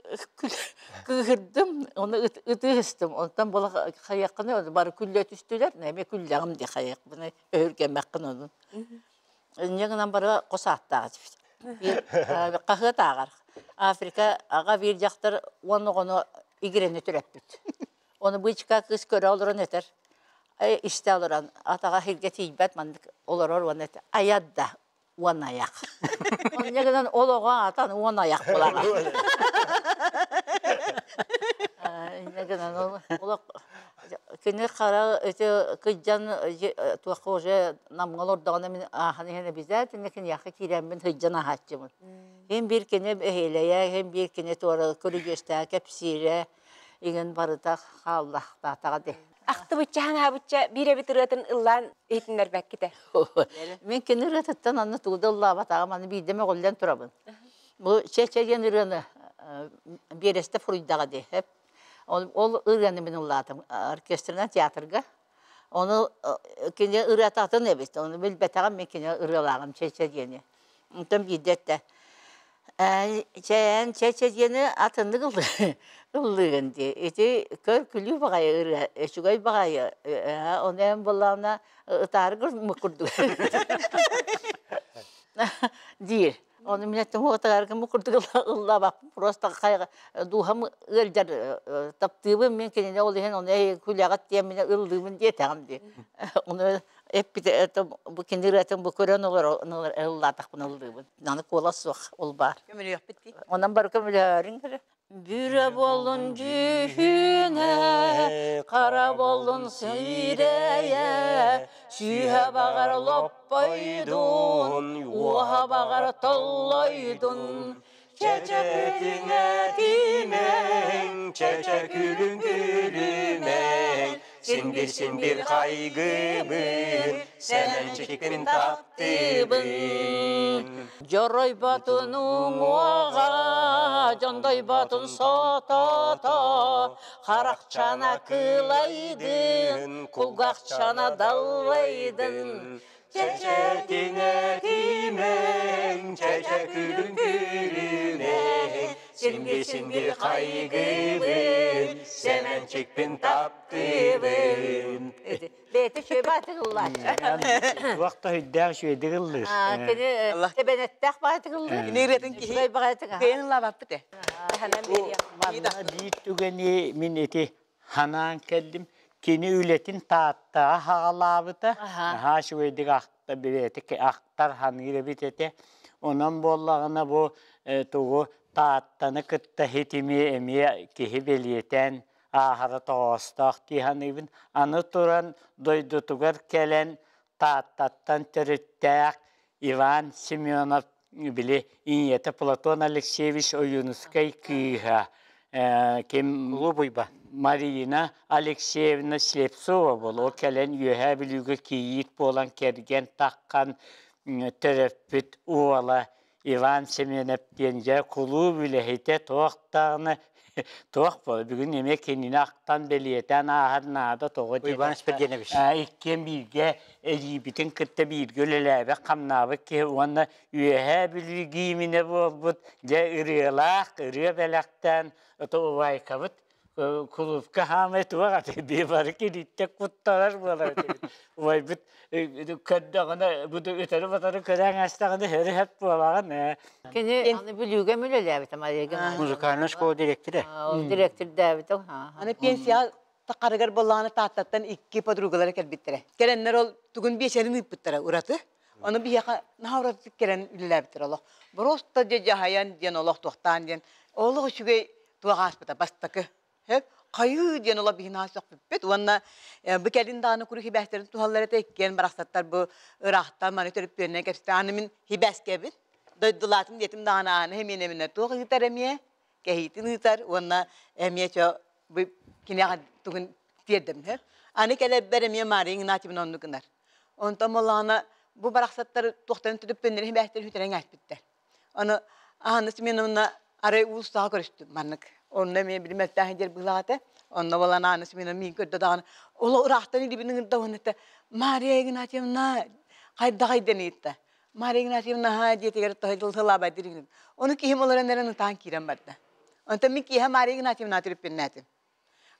кыыһырдым, ону ытыыстым. Онтон буола хайыаххыный, бары күллэ түстүлэр, эмиэ күллэҕим дии хайыахпыный, өһүргэммэххин ону. Инньэ гынан бары хос ааттаах этибит. Хаһыат ааҕар. Африка аҕа биир дьахтар 10 оҕону игирэни төрөппүт. Ону быычка кыыс көрө олорон этэр, истэ олорон атаҕа сиргэ тиийбэт маннык олорор уонна этэр, айат да уон аяк. Онньа гынан ол оҕо аатан уон аяк булаҕа. Инньэ гынан ол кини хара ити кыдьан туохха уже намҥа олордоҕуна мин аахан иһэн обязательно киниэхэ киирэммин сылдьан аһааччыбын. Хин биир кини эһиэлэйэ, хин биир кини туора көрүдьүөстээх кэпсиирэ, игин барыта хааллахтаатаҕа дии. Ахтыбычча ханаабычча биир эбит ырыатын ыллаан иһитиннэрбэккитэ. Мин кини ырыатыттан анны тугу да ыллаабатаҕым, аны биирдэ мөҕүллэн турабын. Бу Чэ-чэ диэн ырыаны биэрэстэ фуруйдаҕа дии. Ол ырыаны мин ыллаатым оркестрынан театрга. Ону кини ырыата атын эбит, ону билбэтэҕим мин кини ырыалааҕым Чэ-чэ диэни. Онтон биирдэ эттэ, Чээн чэ-чэ диэни атыннык ыллыыгын дии. Ити көр-күлүү баҕайы ырыа, үчүгэй баҕайы. Ону эн буоллаҕына ытаары курдук диир. Ону мин эттим ытаары курдук ыллаабаппын просто дууһам ыалдьар таптыыбын мин кинини ол иһин ону күлэҕит диэн мин ыллыыбын диэтэҕим дии. Ону эппит бу кини ырыатын бу көрөн олорор ыллаатахпын ыллыыбын. Аны куолас суох ол баар. Көмөлүөхпүт дии. Онон бары көмөлөһөрүҥ эрэ. Бүрэ болун дьүһүнэ, хара болун сирэйэ, сүүһэ баҕар лоппойдун, уоһа баҕар толлойдун, Чэчэкүтүҥэ тимэҥ, чэчэкүлүҥ күлүмэҥ, Син-бир син-бир хайгыбын, Сэмэнчикпин таптыыбын. Дьоройботун уҥуоҕа, дьондойботун сотото, харахчана кылайдын, кулгахчана даллайдын. Чэчэтинэ кимэҥ, чэчэ күлүн күлүмэҥ, Син-бир син-бир хайгыбын, Сэмэнчикпин таптыыбын. Бэйэтэ үчүгэй баатыгыллааччы. Туох да өйдөөх үчүгэйдик ыллыыр. Кини тэбэнэттээх баатыгыллыыр. Кини ырыатын киһи кыайан ыллаабаппыт ээ. Манна биир түгэни мин ити ханаан кэллим. Кини үлэтин Тааттаҕа хаҕалаабыта. Наһаа үчүгэйдик ахта бэйэтэ ахтар ханыыр эбит этэ. Онон буоллаҕына бу тугу Тааттаны кытта хитими эмиэ киһи бэлиэтээн ааһара тоҕоостоох дии саныыбын. Аны туран дойдутугар кэлэн Тааттаттан төрүттээх Иван Семенов били ийэтэ Платон Алексеевич Ойуунускай кыыһа ким Улуу Буйба Марина Алексеевна Слепцова буолуо кэлэн Үөһээ Бүлүүгэ кийиит буолан кэргэн таххан төрөппүт уола Иван Семенов диэн дьэ кулууп үлэһитэ туох даҕаны туох буола бүгүн эмиэ кинини ахтан бэлиэтээн ааһар наада тоҕо Иван Спирденович иккиэн бииргэ эдьиийбитин кытта бииргэ үлэлээбит хамнаабыт киһи уонна Үөһээ Бүлүү гииминэ буолбут дьэ ырыалаах ырыа бэлэхтээн ото убайкабыт кулуупка хаамай туох аты бары кириттек куттарар буолар этибит убайбыт көрдөҕүнэ бу өтөрү батары көрөн астаҕына хөрү хөп буолаҕын ээ Кини аны Бүлүүгэ үлэлээбитэ Мария Геннадьевна. Музыкальная школа директора. Ол директордээбитэ. Аны пенсия тахарыгар буоллаҕына Тааттаттан икки подругалара кэлбиттэрэ. Кэлэннэр ол тугун биэчэрин ыыппыттара ураты. Ону биһиэхэ наһаа уратытык кэлэн үлэлээбиттэр олох. Просто дьэ дьаһайан диэн олох туохтаан диэн олох үчүгэй туох ааспыта бастакы. Хөп хайыы диэн ола биһин аас сөхпүппүт уонна бу кэлин даҕаны куру хибээстерин туһаллар этэ иккиэн барахсаттар бу ыраахтан маны төрүппүөннэн кэпсэтэ аны мин хибээскэбин дойдулаатым диэтим даҕаны ааны эмиэ эминэ туох ыытар эмиэ кэһиитин ыытар уонна эмиэ чо бу киниэхэ тугун тиэрдэм үһү. Аны кэлэрбэр эмиэ Мария Игнатьевна оннук гынар. Онтон буоллаҕына бу барахсаттар туохтарын төрүппүөннэри хибээстерин сүтэрэн ааспыттар. Аны Анна Семеновна арай уулуссаҕа көрүстүм маннык. Онно эмиэ билимэттээх дьэр быһыылаах этэ. Онно буолан Анна Семеновна миин көрдө даҕаны олох ыраахтан илиибин ыҥырда уонна этэ Мария Игнатьевна хайдаҕай диэн ыйытта. Мария Игнатьевна аһаа дьиэтигэр тоһой сылаабай дириҥин. Ону киһим олорон эрэн ытаан киирэн барда. Онтон мин киэһэ Мария Игнатьевна түрүппүннээтим.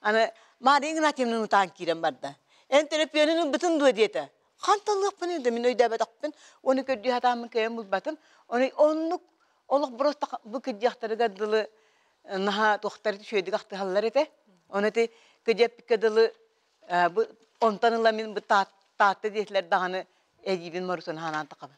Аны Мария Игнатьевна ытаан киирэн барда. Эн төлөпүөнүн ылбытын дуо диэтэ. Хантан ылыахпын да мин өйдөөбөтөхпүн. Оны көрдүү сатааммын кыайан булбатым. Оны оннук олох просто бу кырдьахтарыгар дылы наһаа туохтар үчүгэйдик ахтыһаллар этэ. Оны ти кыдьаппикка дылы бу онтон ыла мин бу таатта диэтилэр даҕаны эдиибин морутун ханаан тахабын.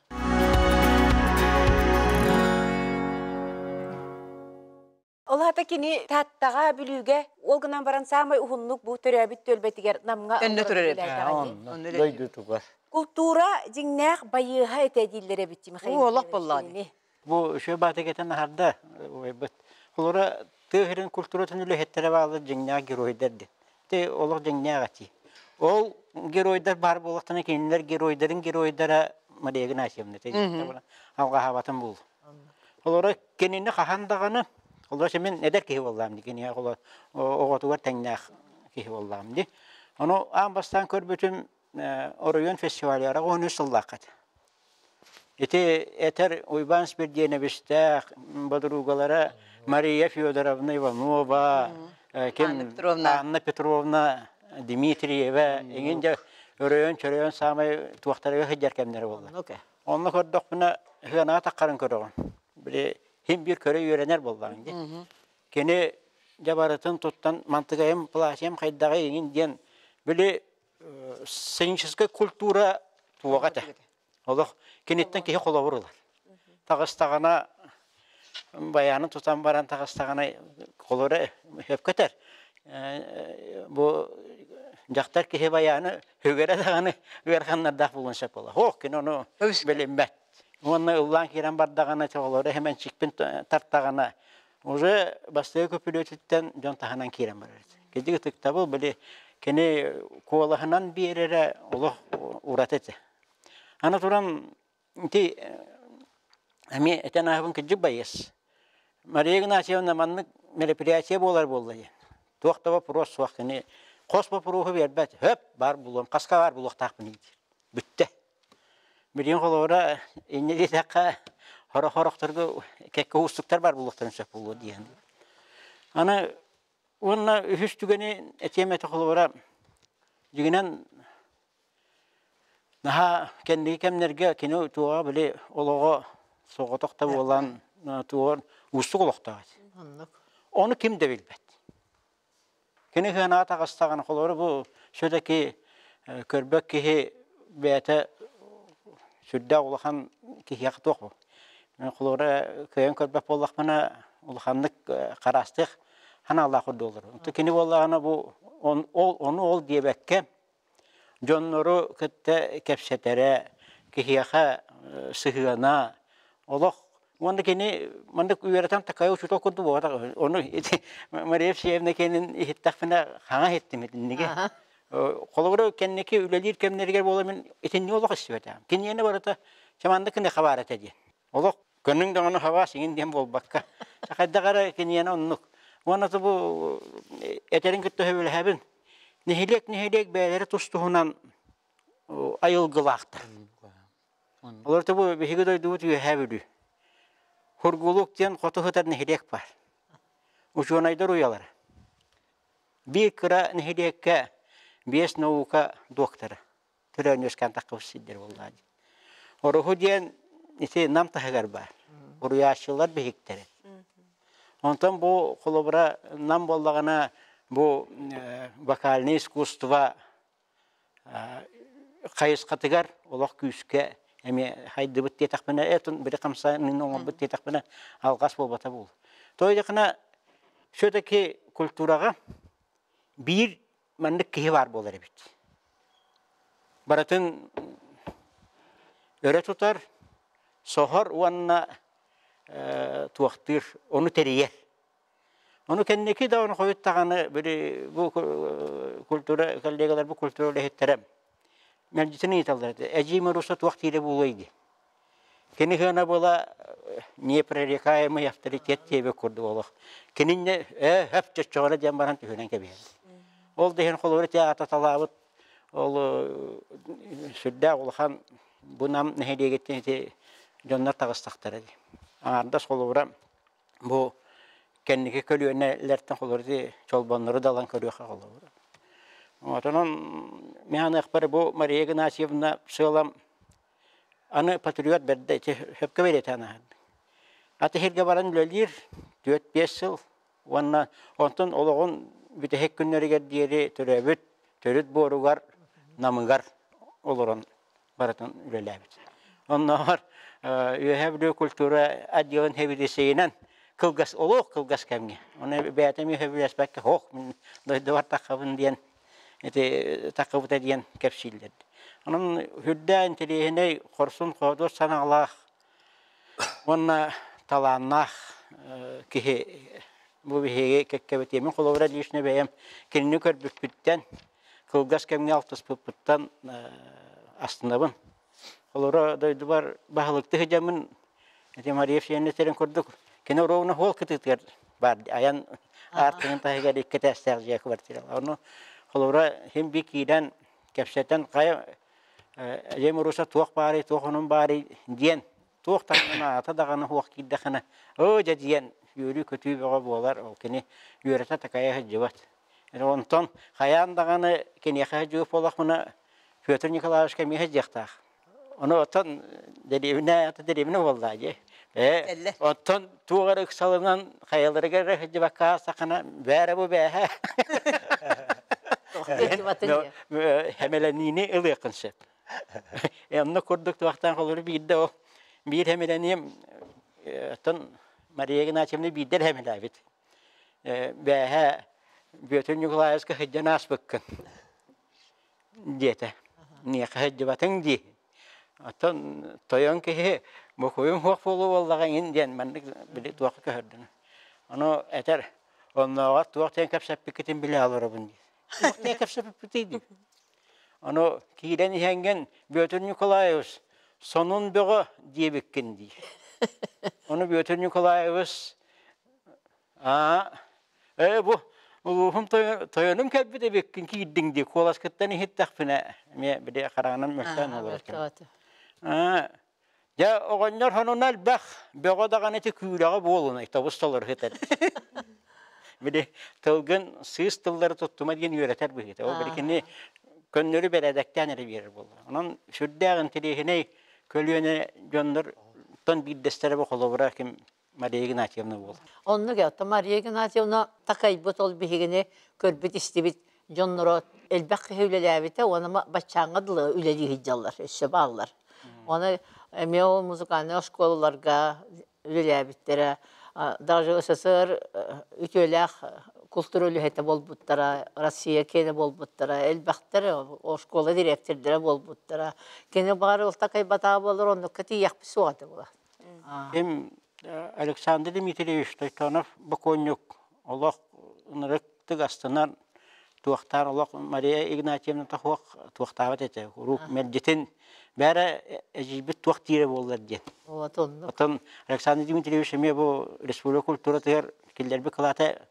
Ол аата кини Тааттаҕа, Бүлүүгэ, ол гынан баран саамай уһуннук бу төрөөбүт түөлбэтигэр Намҥа Өннө турар эбит. Дойдутугар. Култуура дьиҥнээх байыаһа этэ дииллэр эбит Михаил Олох буоллаҕа. Бу үчүгэй баатыгатын аһарда убайбыт. Холура тыа сирин культуратын үлэһиттэрэ бааллар дьиҥнээх геройдар диэн. Ити олох дьиҥнээх этии. Ол геройдар баар буоллахтарына кинилэр геройдарын геройдара Мария Игнатьевна алҕаһаабатын буолу. Олоро кинини хаһан даҕаны, олоро мин эдэр киһи буоллаам дии, киниэхэ оҕотугар тэҥнээх киһи буоллаам дии. Ону аан бастаан көрбүтүм оройуон фестивалыгар 13 сыллаахха этэ. Ити этэр Уйбаан Спирдиэнэбистээх бодуругалара Мария Федоровна Иванова, ким Анна Петровна Дмитриева эҥин дьэ өрөйөн-чөрөйөн саамай туохтарыгар сылдьар кэмнэрэ буолла. Онно көрдөхпүнэ, сыанаҕа таххарын көрөҕүн. Били син биир көрө үөрэнэр буоллаҕыҥ дии. Кини дьэ барытын туттан мантыгайым, платьем хайдаҕый иҥин диэн били сценическэй культура туоҕа этэ. Олох киниттэн киһи холобур ылар. Таҕыстаҕына баянын тутан баран таҕыстаҕына холоро сөпкө Бу дьахтар киһи баяны Үгэрэ даҕаны ыараханнардаах буолуон сөп буолла. Һуох, кини ону билиммэт. Уонна ыллаан киирэн бардаҕына, оҕолору Хэмэнчикпин тартаҕына, уже бастакы көпүлүөтүттэн дьон таһынан киирэн барар. Кидик ытыктабыл били Кини куолаһынан биэрэрэ олох ураты этэ. Аны туран ити эмиэ этэн ааһабын кырдьык байыас. Мария Игнатьевна маннык мероприятие буолар буолла диэн. Туох да вопрос суох кини хос боппуруоһу биэрбэт. Хөп баар булуом, хаска баар булуохтаахпын диир. Бүттэ. Билигин холобура инньэ диэтэххэ сорох-сорохторго кэккэ уустуктар баар буолуохтарын сөп буолуо диэн. Аны уонна үһүс түгэни этиэм этэ холобура дьиҥинэн наһаа кэнники кэмнэргэ кини туоҕа били олоҕо соҕотох да буолан туоҕар уустук олохтоох этэ. Ону ким да билбэт. Кини сыанаҕа таҕыстаҕына, холобура бу все-таки көрбөт киһи бэйэтэ сүрдээх улахан киһиэхэ туох бу. Мен холобура кыайан көрбөт буоллахпына улаханнык хараастыах санаалаах курдук Онто кини буоллаҕына бу ол ону ол диэбэккэ дьоннору кытта кэпсэтэрэ, киһиэхэ сыһыана олох уонна кини маннык үөрэтэн такая учуутал курдук буолбатах. Ону ити Мария Евсеевна кэнин иһиттэхпинэ хаҥа иһиттим итинниги. Холобура кэнники үлэлиир кэмнэригэр буола мин итинник олох истибэтэҕим. Киниэнэ барыта чаманнык кини хабаар этэ диэн. Олох көнүҥ даҕаны хабаас иҥин диэн буолбакка. Хайдах эрэ киниэнэ оннук. Уонна бу этэрин кытта сөбүлэһэбин. Нэһилиэк-нэһилиэк бэйэлэрэ тус-туһунан айылгылаахтар. Олор бу биһиги дойдубут Үөһээ Бүлүү. Хургулук диэн хоту сытар нэһилиэк баар. Учуонайдар уйалара. Биир кыра нэһилиэккэ биэс наука доктора төрөөн үөскээн таххыбыт сирдэр буоллаа дии. Ороһу диэн ити Нам таһыгар баар. Уруйааччылар биһиктэрэ. Онтон бу холобура Нам буоллаҕына бу вокальное искусство хайысхатыгар олох күүскэ эмиэ хайдыбыт диэтэхпинэ этун били хамсааһын оҥорбут диэтэхпинэ алҕас буолбата буолуо. То дьакына все-таки культураҕа биир маннык киһи баар буолар эбит. Барытын өрө тутар, соһор уонна туохтыыр, ону тэрийэр. Ону кэнники да ону хойут даҕаны били бу культура коллегалар бу культура үлэһиттэрэ мэлдьитин ыйыталлар этэ. Эдьиий Маруса туох диирэ буолуой дии. Кини сыана буола непререкаемый авторитет диэбит курдук олох. Кининне ээ хөп чоччоҕоро диэн баран түһүнэн кэбиһэр. Ол да иһин холобура театр ол сүрдээх улахан бу Нам нэһилиэгиттэн ити дьоннор таҕыстахтара дии. Аҥаардас холобура бу кэнники көлүөнэлэртэн холобура ити чолбоннору да ылан көрүөххэ холобура. Отонон мин аныахпар бу Мария Игнатьевна сыалам Аны патриот бэрдэ ити сөпкө бэлиэтээн аһардыҥ. Аты сиргэ баран үлэлиир 4-5 сыл уонна онтон олоҕун бүтэһик күннэригэр диэри төрөөбүт төрүт буоругар Намыгар олорон барытын үлэлээбит. Оннооҕор Үөһээ Бүлүү культура отделын сэбиэдиссэйинэн кылгас олох кылгас кэмҥэ оны бэйэтэ эмиэ сөбүлэспэккэ һоох мин дойдубар таххабын диэн ити таххыбыта диэн кэпсииллэр. Онон үрдээх интэриэһинэй, хорсун-хоодуот санаалаах уонна талааннаах киһи бу биһиги кэккэбитиэмин холобура лично бэйэм кинини көрбүппүттэн, кылгас кэмҥэ алтыспыппыттан астынабын. Холобура дойдубар баһылыкты сыдьаммын ити Мария Евсеевна этэрин курдук кини ровно хуол кытыытыгар баар айан аартыгын таһыгар икки этээстээх дьиэ квартиралаах. Ону холобура син би киирэн кэпсэтэн хайа Эдьиэй Маруся туох баарый, туох онун баарый диэн туох даҕаны аата даҕаны суох киирдэххинэ оо дьэ диэн үөрүү-көтүү бөҕө буолар ол кини үөрэтэ такайа сылдьыбат. Онтон хайаан даҕаны киниэхэ сылдьыбыт буоллахпына Петр Николаевичка эмиэ сылдьыахтаах. Ону оттон дэриэбинэ ата дэриэбинэ буоллаа дии. Ээ, оттон туох эрэ ыксалынан хайаларыгар эрэ сылдьыбакка аастаххына бээрэ бу бээһэ. Хэмэлэниини ылыаххын сөп. Онно курдук туохтаан холобур биирдэ ол биир хэмэлэниим оттон Мария Игнатьевна биирдэ эрэ хэмэлээбит. Бээһэ Бүөтүр Ньукулаевска сылдьан ааспыккын диэтэ. Миэхэ сылдьыбатыҥ дии. Оттон тойон киһи бокуйум суох буолуо буоллаҕа иҥин диэн маннык били туохха көһөрдүн. Ону этэр, оннооҕор туох диэн кэпсэппиккитин билэ олоробун диир. Не кэпсэппитий дии. Ону киирэн иһэҥҥин Бүөтүр Николаевич сонун бөҕө диэбиккин дии. Ону Бүөтүр Николаевич аа ээ бу улууһум тойонум кэлбит эбиккин киирдиҥ дии куоласкыттан иһиттэхпинэ эмиэ били хараҕынан мөлтөөн олорор. Аа Дьэ, оҕонньор сонуна элбэх, бөҕө даҕаны ити күүрэҕэ буолунай, тобус толору сытар. Били тылгын сыыс тыллары туттума диэн үөрэтэр быһыыта. Ол били кини көннөрү бэрээдэктээн эрэ биэрэр буолла. Онон сүрдээх интэриэһинэй көлүөнэ дьоннортон биирдэстэрэ бу холобура ким Мария Игнатьевна буолар. Оннук это Мария Игнатьевна такайбыт ол биһигини көрбүт-истибит дьонноро элбэх киһи үлэлээбитэ уонна баччааҥҥа дылы үлэлии сылдьаллар, өссө бааллар. Оны эмиэ ол музыкальнай оскуолаларга үлэлээбиттэрэ, даже СССР үтүөлээх култуура үлэһитэ буолбуттара, Россия киэнэ буолбуттара, элбэхтэр оскуола дириэктэрдэрэ буолбуттара. Кини баҕар ол такайбатаҕа буоллар оннукка тиийиэхпит суоҕа этэ буолар. Ким Александр Дмитриевич Тойтонов бокуонньук олох ынырыктык астынан туохтаар олох Мария Игнатьевна туох туохтаабат этэ урук мэлдьитин бээрэ эдьиийбит туох диирэ буоллар диэн. Оттон Александр Дмитриевич эмиэ бу республика культуратыгар киллэрбит кылаата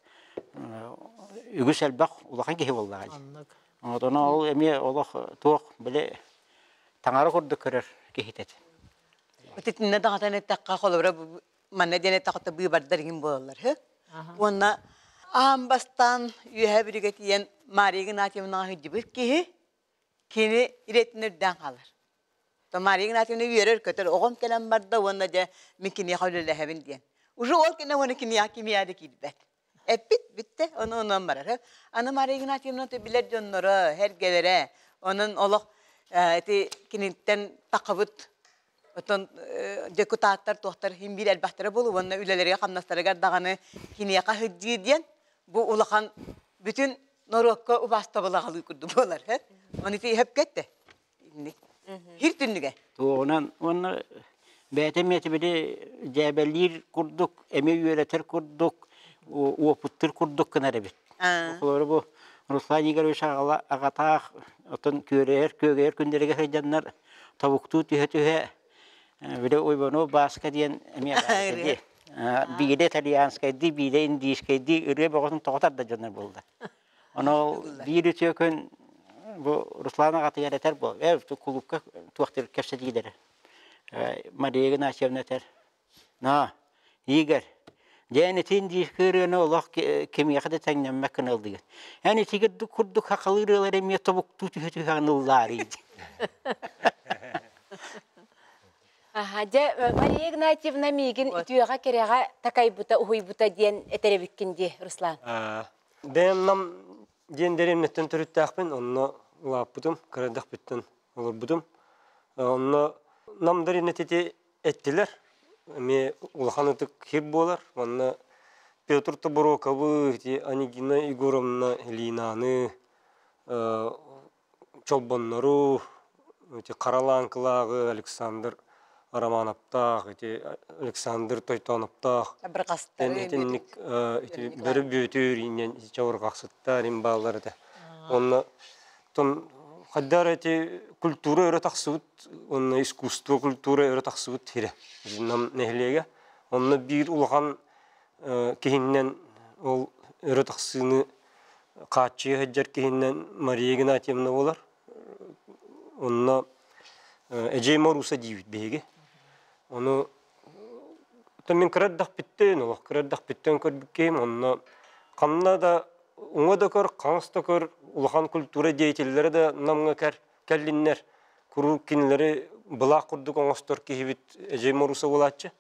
үгүс элбэх улахан киһи буоллаҕа дии. Оттон ол эмиэ олох туох били таҥара курдук көрөр киһитэ этэ. Итиннэ даҕатан эттэххэ, холобура, манна диэн эттэххэ, быыбардар иҥин буолаллар үһү. Уонна аан бастаан үөһэ бүрүгэ тиийэн Мария Игнатьевнаҕа сылдьыбыт киһи кини ирэтин үрдээн хаалар. То Мария Игнатьевна үөрэр-көтөр, оҕом кэлэн барда уонна дьэ мин киниэхэ үлэлэһэбин диэн. Уже ол кэннэ уонна киниэхэ кимиэхэ да киирбэт. Эппит бүттэ, ону онон барар. Аны Мария Игнатьевна билэр дьонноро, эргэлэрэ, онон олох ити киниттэн тахабыт Оттон дьокутааттар туохтар иһин биир элбэхтэрэ буолуо уонна үлэлэригэр-хамнастарыгар даҕаны киниэхэ сылдьыы диэн бу улахан бүтүн норуокка убаастабыл аҕалыы курдук буолар. Ону ити иһэпкэ эттэ. Хир түннүгэ. Туоҕунан уонна бэйэтэ эмиэ били дьээбэлиир курдук, эмиэ үөрэтэр курдук, уопуттуур курдук гынар эбит. Холобура бу Руслан Игоревич аҕатаах отон күөрэйэр күөгэйэр күннэригэр сылдьаннар тобуктуу түһэ-түһэ били Уйбанов Бааска диэн эмиэ баар дии. Биирэ итальянскайдыы, биирэ индийскэйдии ырыа бөҕөтүн тоҕо тарда дьоннор буолла. Ону биир үтүө күн бу Руслан аҕатыгар этэр буол, э кулуупка туохтар кэпсэтиилэрэ. Мария Игнатьевна этэр, На, Игорь, дьэ эн итин диир ырыаны олох кимиэхэ да тэҥнэммэт гына ыллыгын. Эн итигир курдук хахалыы ырыалар эмиэ тобуктуу түһэ-түһэҕин ыллаарый. Аха, дьэ, Мария Игнатьевна миигин үтүөҕэ-кэрэҕэ такайбыта, уһуйбута диэн этэрэбиккин дии, Руслан. Бэйэм Нам диэн дэриэбинэттэн төрүттээхпин, онно улааппытым, кыра эрдэхпиттэн олорбутум. Онно Нам дэриэбинэтэ эттилэр. Эмиэ улахан ытык хир буолар. Манна Петр Тобуруокабы, ити Анегина Егоровна Ильинаны, Чолбоннору, ити Хара Лааҥкылааҕы Александр Романовтаах, ити Александр Тойтоновтаах итинник ити Бөрө Бүөтүр иннин чабырҕахсыттар им бааллар этэ. Онно тон хайдах эти культура өрө тахсыбыт уонна искусство культура өрө тахсыбыт сирэ Нам нэһилиэгэ. Онно биир улахан киһиннэн ол өрө тахсыыны хааччыйа сылдьар киһиннэн Мария Игнатьевна буолар. Онно Эдьиэй Моруса диибит биһиги. Ону мин кыра эрдэхпиттэн, олох кыра эрдэхпиттэн көрбүт киһим, онно ханна да уҥа да көр, хаҥас да көр, улахан культура деятеллэрэ да Намҥа кэр кэллиннэр, куруук кинилэри былаах курдук оҥостор киһибит Эдьиэй Моруса буолааччы.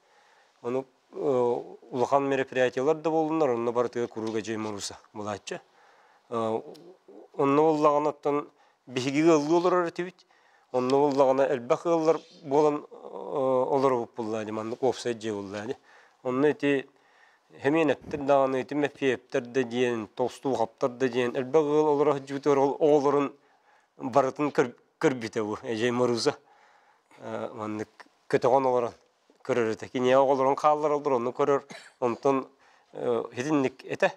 Ону улахан мероприятиелар да буоллуннар, онно барытыгар куруук Эдьиэй Моруса буолааччы. Онно буоллаҕына оттон биһиги ыаллыы олорор этибит. Онно буоллаҕына элбэх ыаллар буолан олоробут буоллаа дии, маннык уопсай дьиэ буоллаа дии. Онно ити Хэмиэнэптэр даҕаны, ити Мэппиэптэр да диэн, Толстуухаптар да диэн элбэх ыал олоро сылдьыбытыгар ол оҕолорун барытын көрбүтэ бу Эдьиэй Маруза маннык көтөҕөн олорон көрөр этэ. Киниэхэ оҕолорун хааллараллар, онну көрөр. Онтон итинник этэ.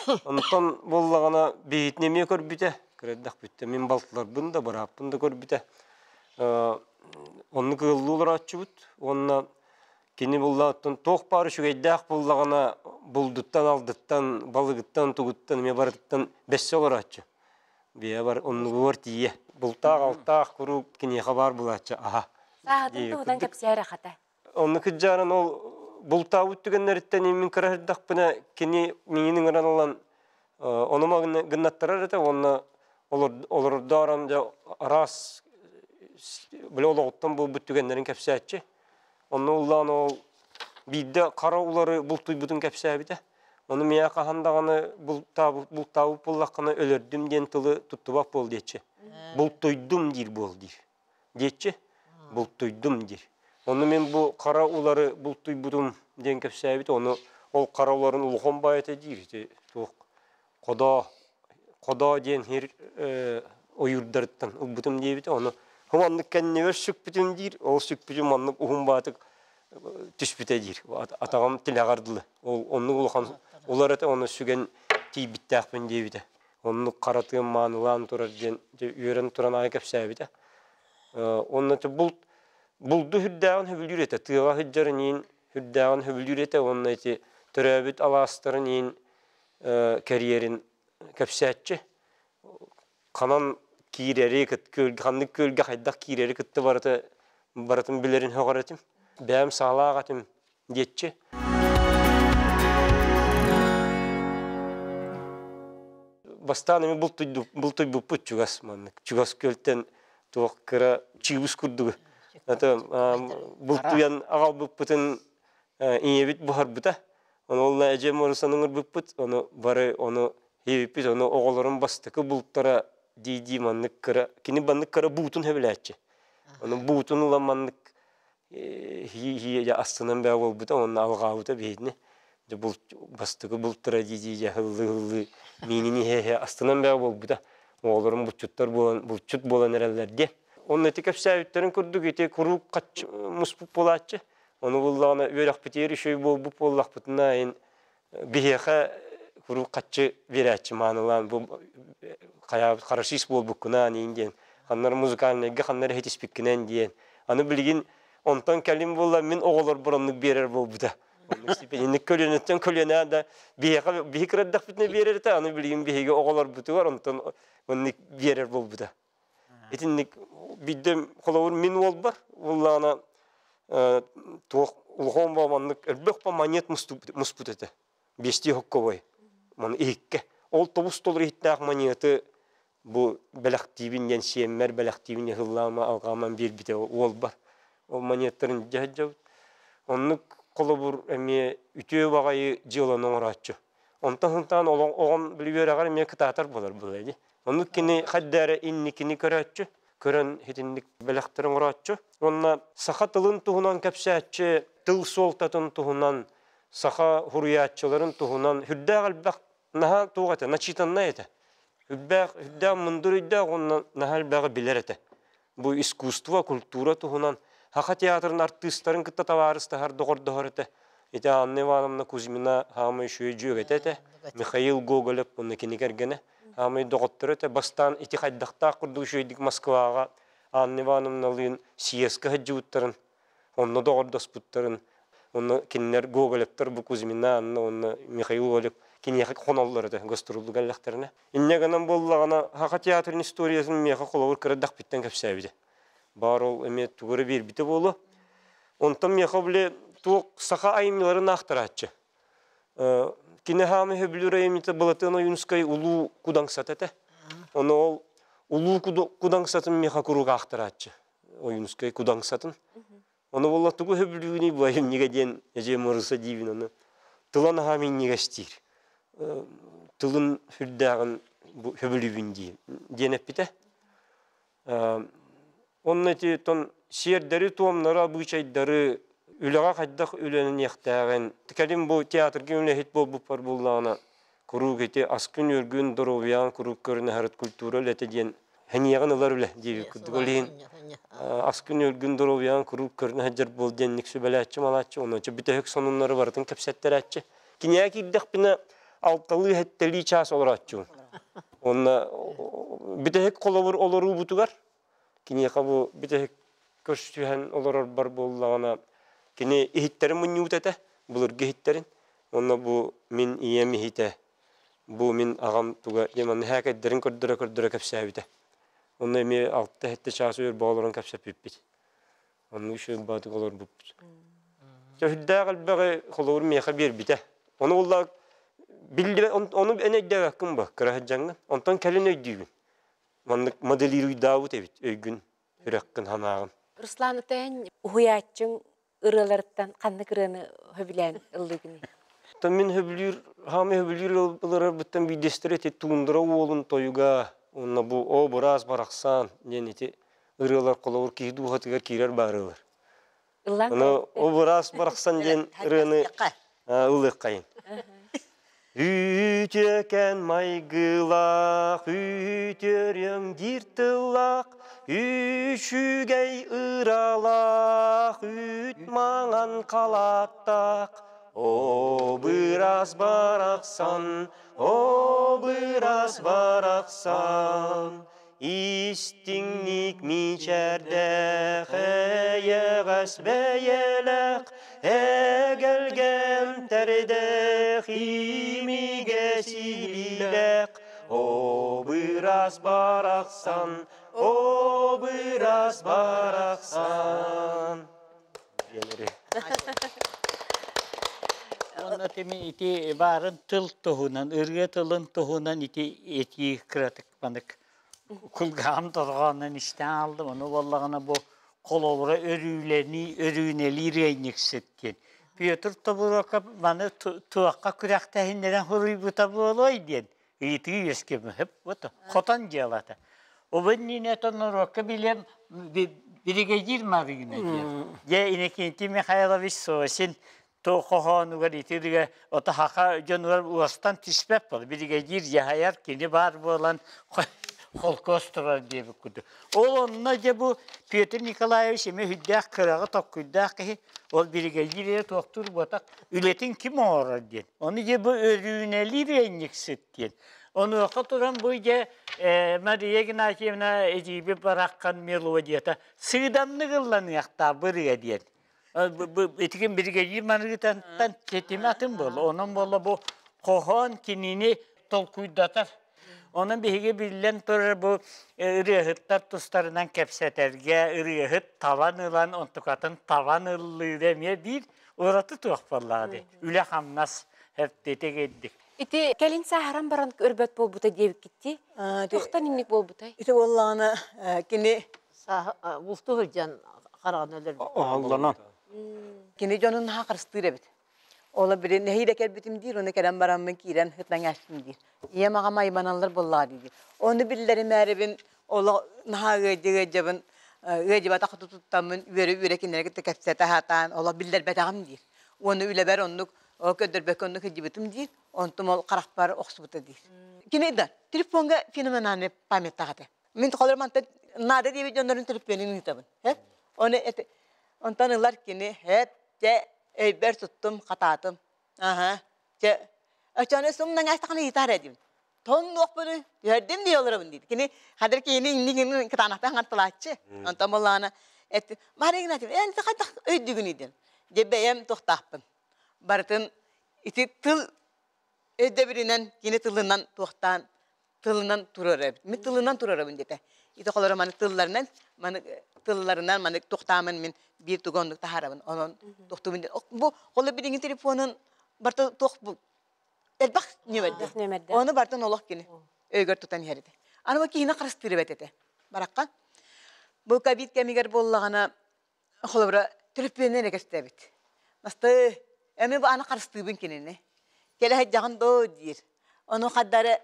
Онтон буоллаҕына биһитини эмиэ көрбүтэ. Кыра эрдэхпиттэн мин балтыларбын да, бырааппын да көрбүтэ. Оннук ыаллыы олорооччубут уонна кини буллаҕыттан туох баар үчүгэйдээх буллаҕына булдуттан, алдыттан, балыгыттан, тугуттан эмиэ барытыттан бэссе олорооччу. Бэйэ бар оннугугар тиийэ. Бултаах-алтаах куруук киниэхэ баар булааччы аһа. Сааһытын туһунан кэпсээр хата. Онну кыдьааран ол бултаабыт түгэннэриттэн мин кыра сырдахпына кини миигин ыҥыран ылан ону гыннаттарар этэ уонна олорордоорон дьэ араас били олоҕуттан буолбут түгэннэрин кэпсээччи. Онно уллаан ол биирдэ хара улары бултуйбутун кэпсээбитэ. Ону миэхэ хаһан даҕаны бултаабыт буоллаххына өлөрдүм диэн тылы туттубат буол диэччи. Бултуйдум диир буол диир. Диэччи. Бултуйдум диир. Ону мин бу хара улары бултуйбутум диэн кэпсээбит. Ону ол хара уларын улахан баайата диир. Ити туох ходоо ходоо диэн сир ойуурдарыттан ылбытым диэбитэ. Ону маннык кэннибэр сүкпүтүм диир. Ол сүкпүтүм маннык уһун баатык түспүтэ диир. Атаҕым тилэҕэр дылы. Ол оннук улахан улар этэ, ону сүгэн тиийбиттээхпин диэбитэ. Оннук хара тыам маанылаан турар диэн үөрэн туран аайы кэпсээбитэ. Онно булт булду үрдээҕин сөбүлүүр этэ. Тыаҕа сылдьарын иин үрдээҕин сөбүлүүр этэ. Уонна ити төрөөбүт алаастарын иин кэриэрин кэпсээччи. Ханан киирэри, ханнык күөлгэ хайдах киирэри кытта барыта барытын билэрин сөҕөр этим. Бэйэм саалаах этим диэччи. Бастаан эми бултуйбуппут чугас маннык. Чугас күөлтэн туох кыра чыыбыс курдугу. Это бултуйан аҕалбыппытын ийэбит буһарбыта. Ону ол эдьиэм Морусан ыҥырбыппыт, ону бары ону иэбиппит, ону оҕолорум бастакы бултара дии-дии маннык кыра, кини маннык кыра буутун сөбүлээччи. Ону буутун ылан маннык хии-хии астынан бээ буолбута, уонна алҕаабыта биһигини. Дьэ булт бастакы бултара дии-дии дьэ һыллыы-һыллыы миинин иһэ-иһэ астынан бээ буолбута. Оҕолорум булчуттар буолан, булчут буолан эрэллэр диэн. Онно ити кэпсээбиттэрин курдук ити куруук муспут буолааччы. Ону буллаҕына үөрэхпитигэр үчүгэй буолбут буоллахпытына ин биһиэхэ куруук хаччы биэрээччи маанылаан бу хайаабыт хорошист буолбуккунаан иин диэн ханнар музыкальнайга ханнар иһитиспиккинэн диэн аны билигин онтон кэлин буолла мин оҕолорбор оннук биэрэр буолбута инник көлүөнэттэн көлүөнэ да биһиэхэ биһи кырадахпытына биэрэр этэ аны билигин биһиги оҕолорбутугар онтон оннук биэрэр буолбута Итинник биирдэ холобур мин уолбар уоллаана туох улахан маннык элбэх монет муспут этэ. Биэстии хокковой. Маны иһиккэ. Ол тобус толору иһиттээх монеты бу бэлэхтиибин диэн сиэммэр бэлэхтиибин ыһыллаама алҕааман биэрбитэ уолбар. Ол монеттарын дьаһдьабыт. Оннук холобур эмиэ үтүө баҕайы дьыаланы оҥорооччу. Онтон сылтаан оҕом били үөрэҕэр эмиэ кытаатар буолар буолла дии. Оннук кини хайда эрэ инникини көрөөччү, көрөн итинник бэлэхтэри оҥорооччу. Уонна саха тылын туһунан кэпсээччи, тыл суолтатын туһунан, саха суруйааччыларын туһунан сүрдээх элбэх наһаа туох этэ, начитаннай этэ. Үрдээх, үрдээх мындыр өйдөөх уонна наһаа элбэҕи билэр этэ. Бу искусство, культура туһунан Саха театрын артыыстарын кытта табаарыстаһар, доҕордоһор этэ. Ити Анна Ивановна Кузьмина хаамай үчүгэй дьүөгэтэ этэ. Михаил Гоголев уонна кини кэргэнэ хаамай доҕотторо этэ. Бастаан ити хайдахтаах курдук үчүгэйдик Москваҕа Анна Ивановналыын съезкэ сылдьыбыттарын, онно доҕордоспуттарын, онно кинилэр Гоголевтар бу Кузьмина Анна уонна Михаил Гоголев киниэхэ хоноллор этэ гастроллуга эллэхтэринэ. Инньэ гынан буоллаҕына, Саха театрын историятын миэхэ холобур кыра эрдэхпиттэн кэпсээбитэ. Баар ол эмиэ тугу эрэ биэрбитэ буолуо. Онтон миэхэ били туох саха айымньыларын аахтарааччы. Кини хаамы сөбүлүүр айымньыта Былатыан Ойуунускай Улуу Кудаҥсата этэ. Ону ол Улуу Кудаҥсатын миэхэ куруук аахтарааччы. Ойуунускай Кудаҥсатын. Ону буолла тугу сөбүлүүгүнүй бу айымньыга диэн эдьиэй Марыса диибин ону. Тыла наһаа минньигэстиир. Тылын сүрдээҕин бу сөбүлүүбүн диэн эппитэ. Онно ити тон сиэрдэри-туомнары, абыычайдары үлэҕэ хайдах үлэлэниэхтээҕин, кэлин бу театрга үлэһит буолбуппар буоллаҕына, куруук ити аскын-үөргүн, доруобуйаҕын куруук көрүнэ сырыт культура үлэтэ диэн сэниэҕин ылар үлэ диэбит курдук. Ол иһин аскын-үөргүн, доруобуйаҕын куруук көрүнэ сылдьар буол диэнник сүбэлээччи малааччы, онон бүтэһик сонуннары барытын кэпсэттэрээччи. Киниэхэ киирдэхпинэ, Алталыы хэттэлии чаас олорооччубун. Онно бүтэһик холобур олоруубутугар киниэхэ бу бүтэһик көрсүһэн олорорбор буоллаҕына кини иһиттэрин мунньубут этэ, былыргы иһиттэрин. Онно бу мин ийэм иһитэ, бу мин аҕам туга диэн манна һээкэйдэрин көрдөрө-көрдөрө кэпсээбитэ. Онно эмиэ алта-сэттэ чаас өр олорон кэпсэппиппит. Оннук үчүгэй баатык олорбуппут. Чөһүрдээх элбэҕи холобур миэхэ биэрбитэ. Ону булла биллибэт ону эн өйдөөбөккүн ба кыра сылдьаҥҥын. Онтон кэлин өйдүүгүн. Маннык моделируйдаабыт эбит өйгүн, сүрэххин, санааҕын. Руслан Утэн уһуйааччыҥ ырыаларыттан ханнык ырыаны сөбүлээн ыллыыгыный? Оттон мин сөбүлүүр, хаамай сөбүлүүр ыларбыттан биирдэстэрэ ити Туундара уолун тойуга уонна бу Оо быраас барахсан диэн ити ырыалар холобур киһи дууһатыгар киирэр баарыылар. Ону О быраас барахсан диэн ырыаны ылыаххайын. Үтүөкэн майгылаах, үтүөрүөҥ диир тыллаах, үчүгэй ыралаах, үүт маҥан халааттаах, О быраас барахсан, о быраас барахсан, Истиҥник мичээрдээх, эйэҕэс бэйэлээх, эгэлгэм тэрдээх, имигэс илиилээх, О быраас барахсан, о быраас барахсан. Онно тими ити баарын тыл туһунан, ырыа тылын туһунан ити этии кыратык манык кулгаам торҕоонун истэн алдым. Ону буоллаҕына бу холобура өрүүлэнии, өрүүнэлиир ыанньыксыт диэн. Петр Тобуруокап маны туохха күрэхтэһиннэрэн суруйбута буолуой диэн ыйытыы үөскэмэһип вот хотон дьыалата. Убун иннинэ норуокка билем биригэдьиир Марина диэн. Дьэ Иннокентий Михайлович Сосин то хоһоонугар итиригэ ото хаха дьонугар уостан түспэт бол биригэдьиир дьаһайар кини баар буолан холкуос турар диэбит курдук. Ол онно дьэ бу Петр Николаевич эмиэ үрдээх кыраҕы токкуйдаах киһи ол биригэдьиир эрэ туохтуур буотах үлэтин ким оҥорор диэн. Ону дьэ бу өрүүнэлиир ыанньыксыт диэн. Онуоха туран бу дьэ Мария Игнатьевна эдьиийбит бараххан мелодията сыыдамнык ылланыахтаах бырыа диэн. Итигин биригэдьиир манныгытантан тэтимэ атын буолла. Онон буолла бу хоһоон кинини толкуйдатар. Онон биһиги биллэн турар бу ырыаһыттар тустарынан кэпсэтэргэ ырыаһыт талан ылан онтукатын табан ыллыыра эмиэ биир ураты туох буоллаҕа дии. Үлэ-хамнас эптитик ирдик. Ити кэлин сааһыран баран көрбөт буолбута диэбиккитти. Туохтан инник буолбутай? Ити буоллаҕына кини бултуу сылдьан хараҕын өлөрбүт. Оһоллонон. Кини дьонун наһаа харыстыыр эбит. Ола били нэһиилэ кэлбитим диир, ону кэлэн бараммын киирэн ытан астым диир. Ийэм аҕам айманаллар буоллаҕа диир. Ону биллэримээрибин олох наһаа ыадьы ыадьабын ыадьыбатах туттаммын үөрэ-үөрэ кинилэри кытта кэпсэтэ сатаан олох биллэрбэтэҕим диир. Уонна үлэбэр оннук ол көрдөрбөккө оннук сылдьыбытым диир. Онтум ол харахпар охсубута диир. Кини да телефонга феноменальный памяттаах этэ. Мин холор мантан наада диэбит дьоннорун төлөпүөнүн ыытабын. Оны онтон ылар кини хэп дьэ өйбөр туттум хатаатым. Аха. Дьэ очону сумнаҥ астахана ыытаар эдим. Тоннуохпуну түһэрдим дии олоробун диир. Кини хадыр киһини иннигин кытаанахтан хантылааччы. Онтон боллаана эт Мария Игнатьевна эн хайдах өйдүгүн идин. Дьэ бэйэм туохтаахпын. Барытын ити тыл өйдөбүлүнэн кини тылынан туохтаан тылынан турар эбит. Мин тылынан турарабын диэтэ. Ити холоро маны тылларынан маны тылларынан маны туохтаамын мин биир тугу оннук таһаарабын. Онон туохтуубун бу холо билиҥҥи телефонун барыта туох бу элбэх ньүмэрдэ. Ону бартын олох кини өйгөр тутан иһэр этэ. Аны бу киһини харыстыыр эбит этэ. Баракка. Бу ковид кэмигэр буоллаҕына холобура төлөпүөнүнэн экэстэбит. Масты эми бу аны харыстыыбын кинини. Кэлэ сылдьаҕын доо диир. Ону хардары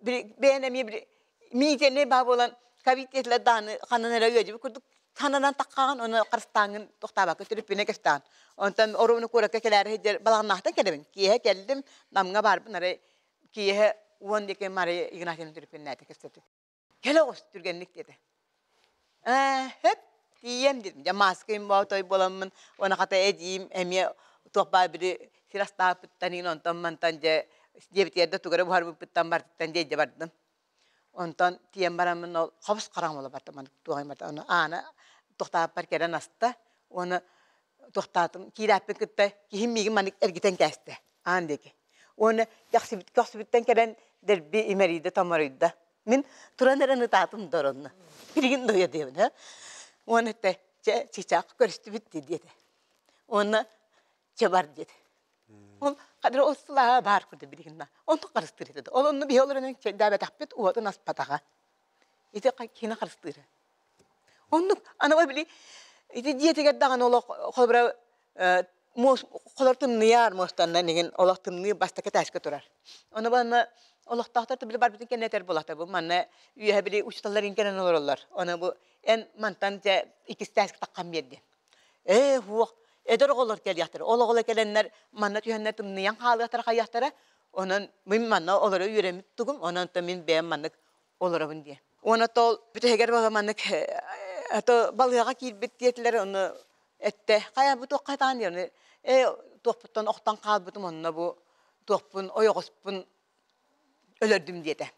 бэйэн эмиэ миитини баа буолан ковид диэтилэр даҕаны ханан эрэ ыадьыбыт курдук хананан таххаҕын ону харыстааҥҥын тохтообокко төлөпүөнэ кэстэҕин. Онтон оруобуна куоракка кэлээри сылдьар балаҕаннаахтан кэлэбин. Киэһэ кэллим, Намҥа баарбын арай киэһэ уон диэки Мария Игнатьевна төлөпүөннээтэ кэпсэтэ. Кэлэ оҕус түргэнник диэтэ. Ээ, хөп, тиийэм дедим. Дьэ мааскайым боотой буоламмын, уонна хата эдиим эмиэ туох баар били сир астааппыттан иин онтон мантан дьэ Диэбитигэр да тугу эрэ буһарбыппыттан бардыттан диэйдэ бардым. Онтон тиийэн бараммын ол хобус хараҥа буола бардым маннык туох барда. Ону аана туохтааппар кэлэн аста уонна туохтаатым киирээппин кытта киһим миигин маннык эргитэн кээстэ аан диэки. Уонна көхсүбүт көхсүбүттэн кэлэн дэлби имэрийдэ томоруйда. Мин туран эрэн ытаатым да оронно. Билигин да уйадыйабын һэ. Уонна этэ чэ чычаах көрүстүбүт дии диэтэ. Уонна чэ бар диэтэ. Ол хадыр ол сылаа баар курдук билигин онту харыстыыр этэ. Ол онно биһи олорон чэйдээбэтэхпит уотун аспатаҕа. Ити киһини харыстыыра. Оннук аны ол били ити дьиэтигэр даҕаны олох холобура муос холор тымныйар муостаннан игин олох тымныы бастакы этээскэ турар. Ону манна олохтоохтор били барбытын кэннэ этэр буолахта бу манна үөһэ били учууталлар кэлэн олороллор. Ону бу эн мантан дьэ иккис этээскэ таххан биэрдин. Ээ суох эдэр оҕолор кэлиэхтэрэ. Ол оҕолор кэлэннэр манна түһэннэр тымныйан хаалыахтара хайыахтара. Онон мин манна олоро үөрэммит тугум, онон мин бэйэм маннык олоробун диэн. Уонна тол бүтэһигэр буола маннык то балыыһаҕа киирбит диэтилэр ону эттэ хайа бу туохха таан диэн ээ туохпуттан охтон хаалбытым онно бу туохпун ойоҕоспун өлөрдүм диэтэ.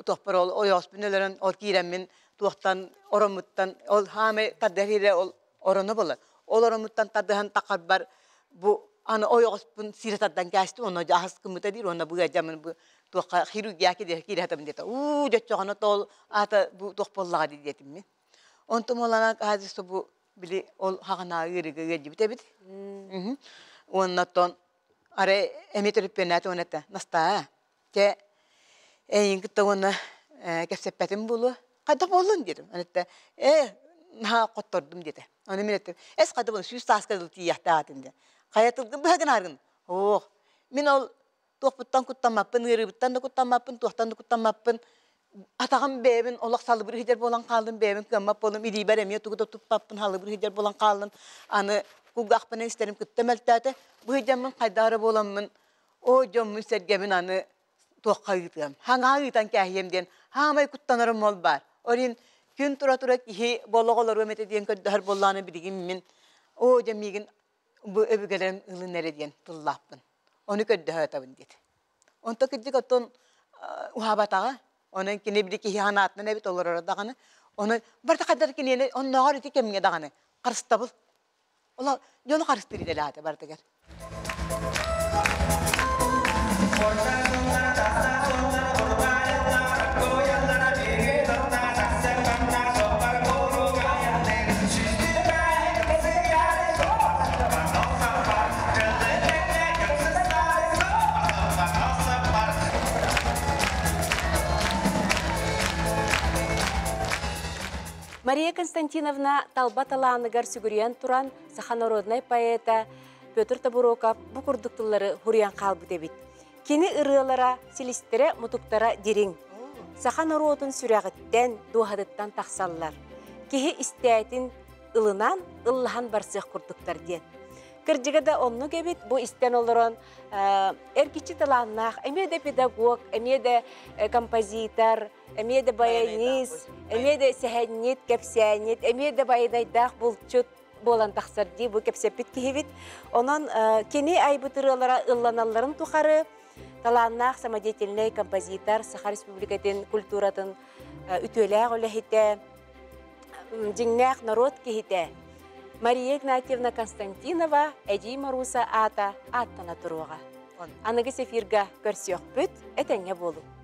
Туохпар ол ойоҕоспун өлөрөн ол киирэммин туохтан ороммуттан ол хаамай тардыһар иһирэ ол ороно буолар. Ол ороммуттан тардыһан тахарбар бу аны ойоҕоспун сиирэ тардан кээстим онно аһас гыммыта диир уонна бу ыалдьаммын бу туохха хирургия киирэ сатабын диэтэ уу дьоччоҕоно тоол аата бу туох буоллаҕа дии диэтим мин онтум уолана хаадьыста бу били ол хаҕанааҕы ыарыыга ыалдьыбыт эбит уонна оттон арай эмиэ төрүппүөннээтим уонна этэ Настаа чэ эйигин кытта уонна кэпсэппэтим буолуо хайдах буоллун диэтим этэ ээ наһаа хоттордум диэтэ ону мин эттим эс хайда буоллун сүүс сааска дылы тиийиэхтээх диэн хайа тылгын быһа гынааргын оох мин ол туохпуттан куттаммаппын, ыарыыбыттан да куттаммаппын, туохтан да куттаммаппын. Атаҕым бэйэбин олох салыбыр иһдэр буолан хааллым, бэйэбин кыаммат буоллум, илиибэр эмиэ тугу да туппаппын, халыбыр иһдэр буолан хааллым. Аны кулгаахпынан истэрим кытта мөлтөөтө. Бу иһдэммин хайдах эрэ буоламмын, оо дьоммун-сэргэбин аны туохха ыытыам, хаҥаа ыытан кээһиэм диэн хаамай куттанарым ол баар. Ол иһин күн тура-тура киһи буола олоруом этэ диэн көрдөһөр буоллаҕына билигин мин оо дьэ миигин бу өбүгэлэрим ылын эрэ диэн тыллаахпын. Ону көрдөһө диэт. Онто кырдьык оттон уһаабатаҕа. Онон кини били киһи санаатынан эбит олороро даҕаны. Онон барыта хайдар киниэни оннооҕор ити кэмҥэ даҕаны харыстабыл. Ола дьону харыстыыр идэлээтэ барытыгар. Мария Константиновна талба талааныгар сүгүрүйэн туран саха народнай поэта Петр Тобуроков бу курдук тыллары хуруйан хаалбыт эбит. Кини ырыалара, силистэрэ, мутуктара дириҥ. Саха норуотун сүрэҕиттэн, дууһатыттан тахсаллар. Киһи истээтин ылынан, ыллаһан барсыах курдуктар диэн. Кырдьыга да оннук эбит, бу истэн олорон эргиччи талааннаах, эмиэ да педагог, эмиэ да композитор, эмиэ да баянист, эмиэ да сэһэнньит, кэпсээнньит, эмиэ да байанайдаах булчут буолан тахсар дии бу кэпсэппит киһибит. Онон кини айбыт ырыалара ылланалларын тухары талааннаах самодеятельнай композитор, Саха Республикатын культуратын үтүөлээх үлэһитэ, дьиҥнээх норуот киһитэ Мария Игнатьевна Константинова Эдьиий Моруса аата ааттана туруоҕа. Аныгы эфирга көрсүөхпүт, этэҥҥэ буолуҥ.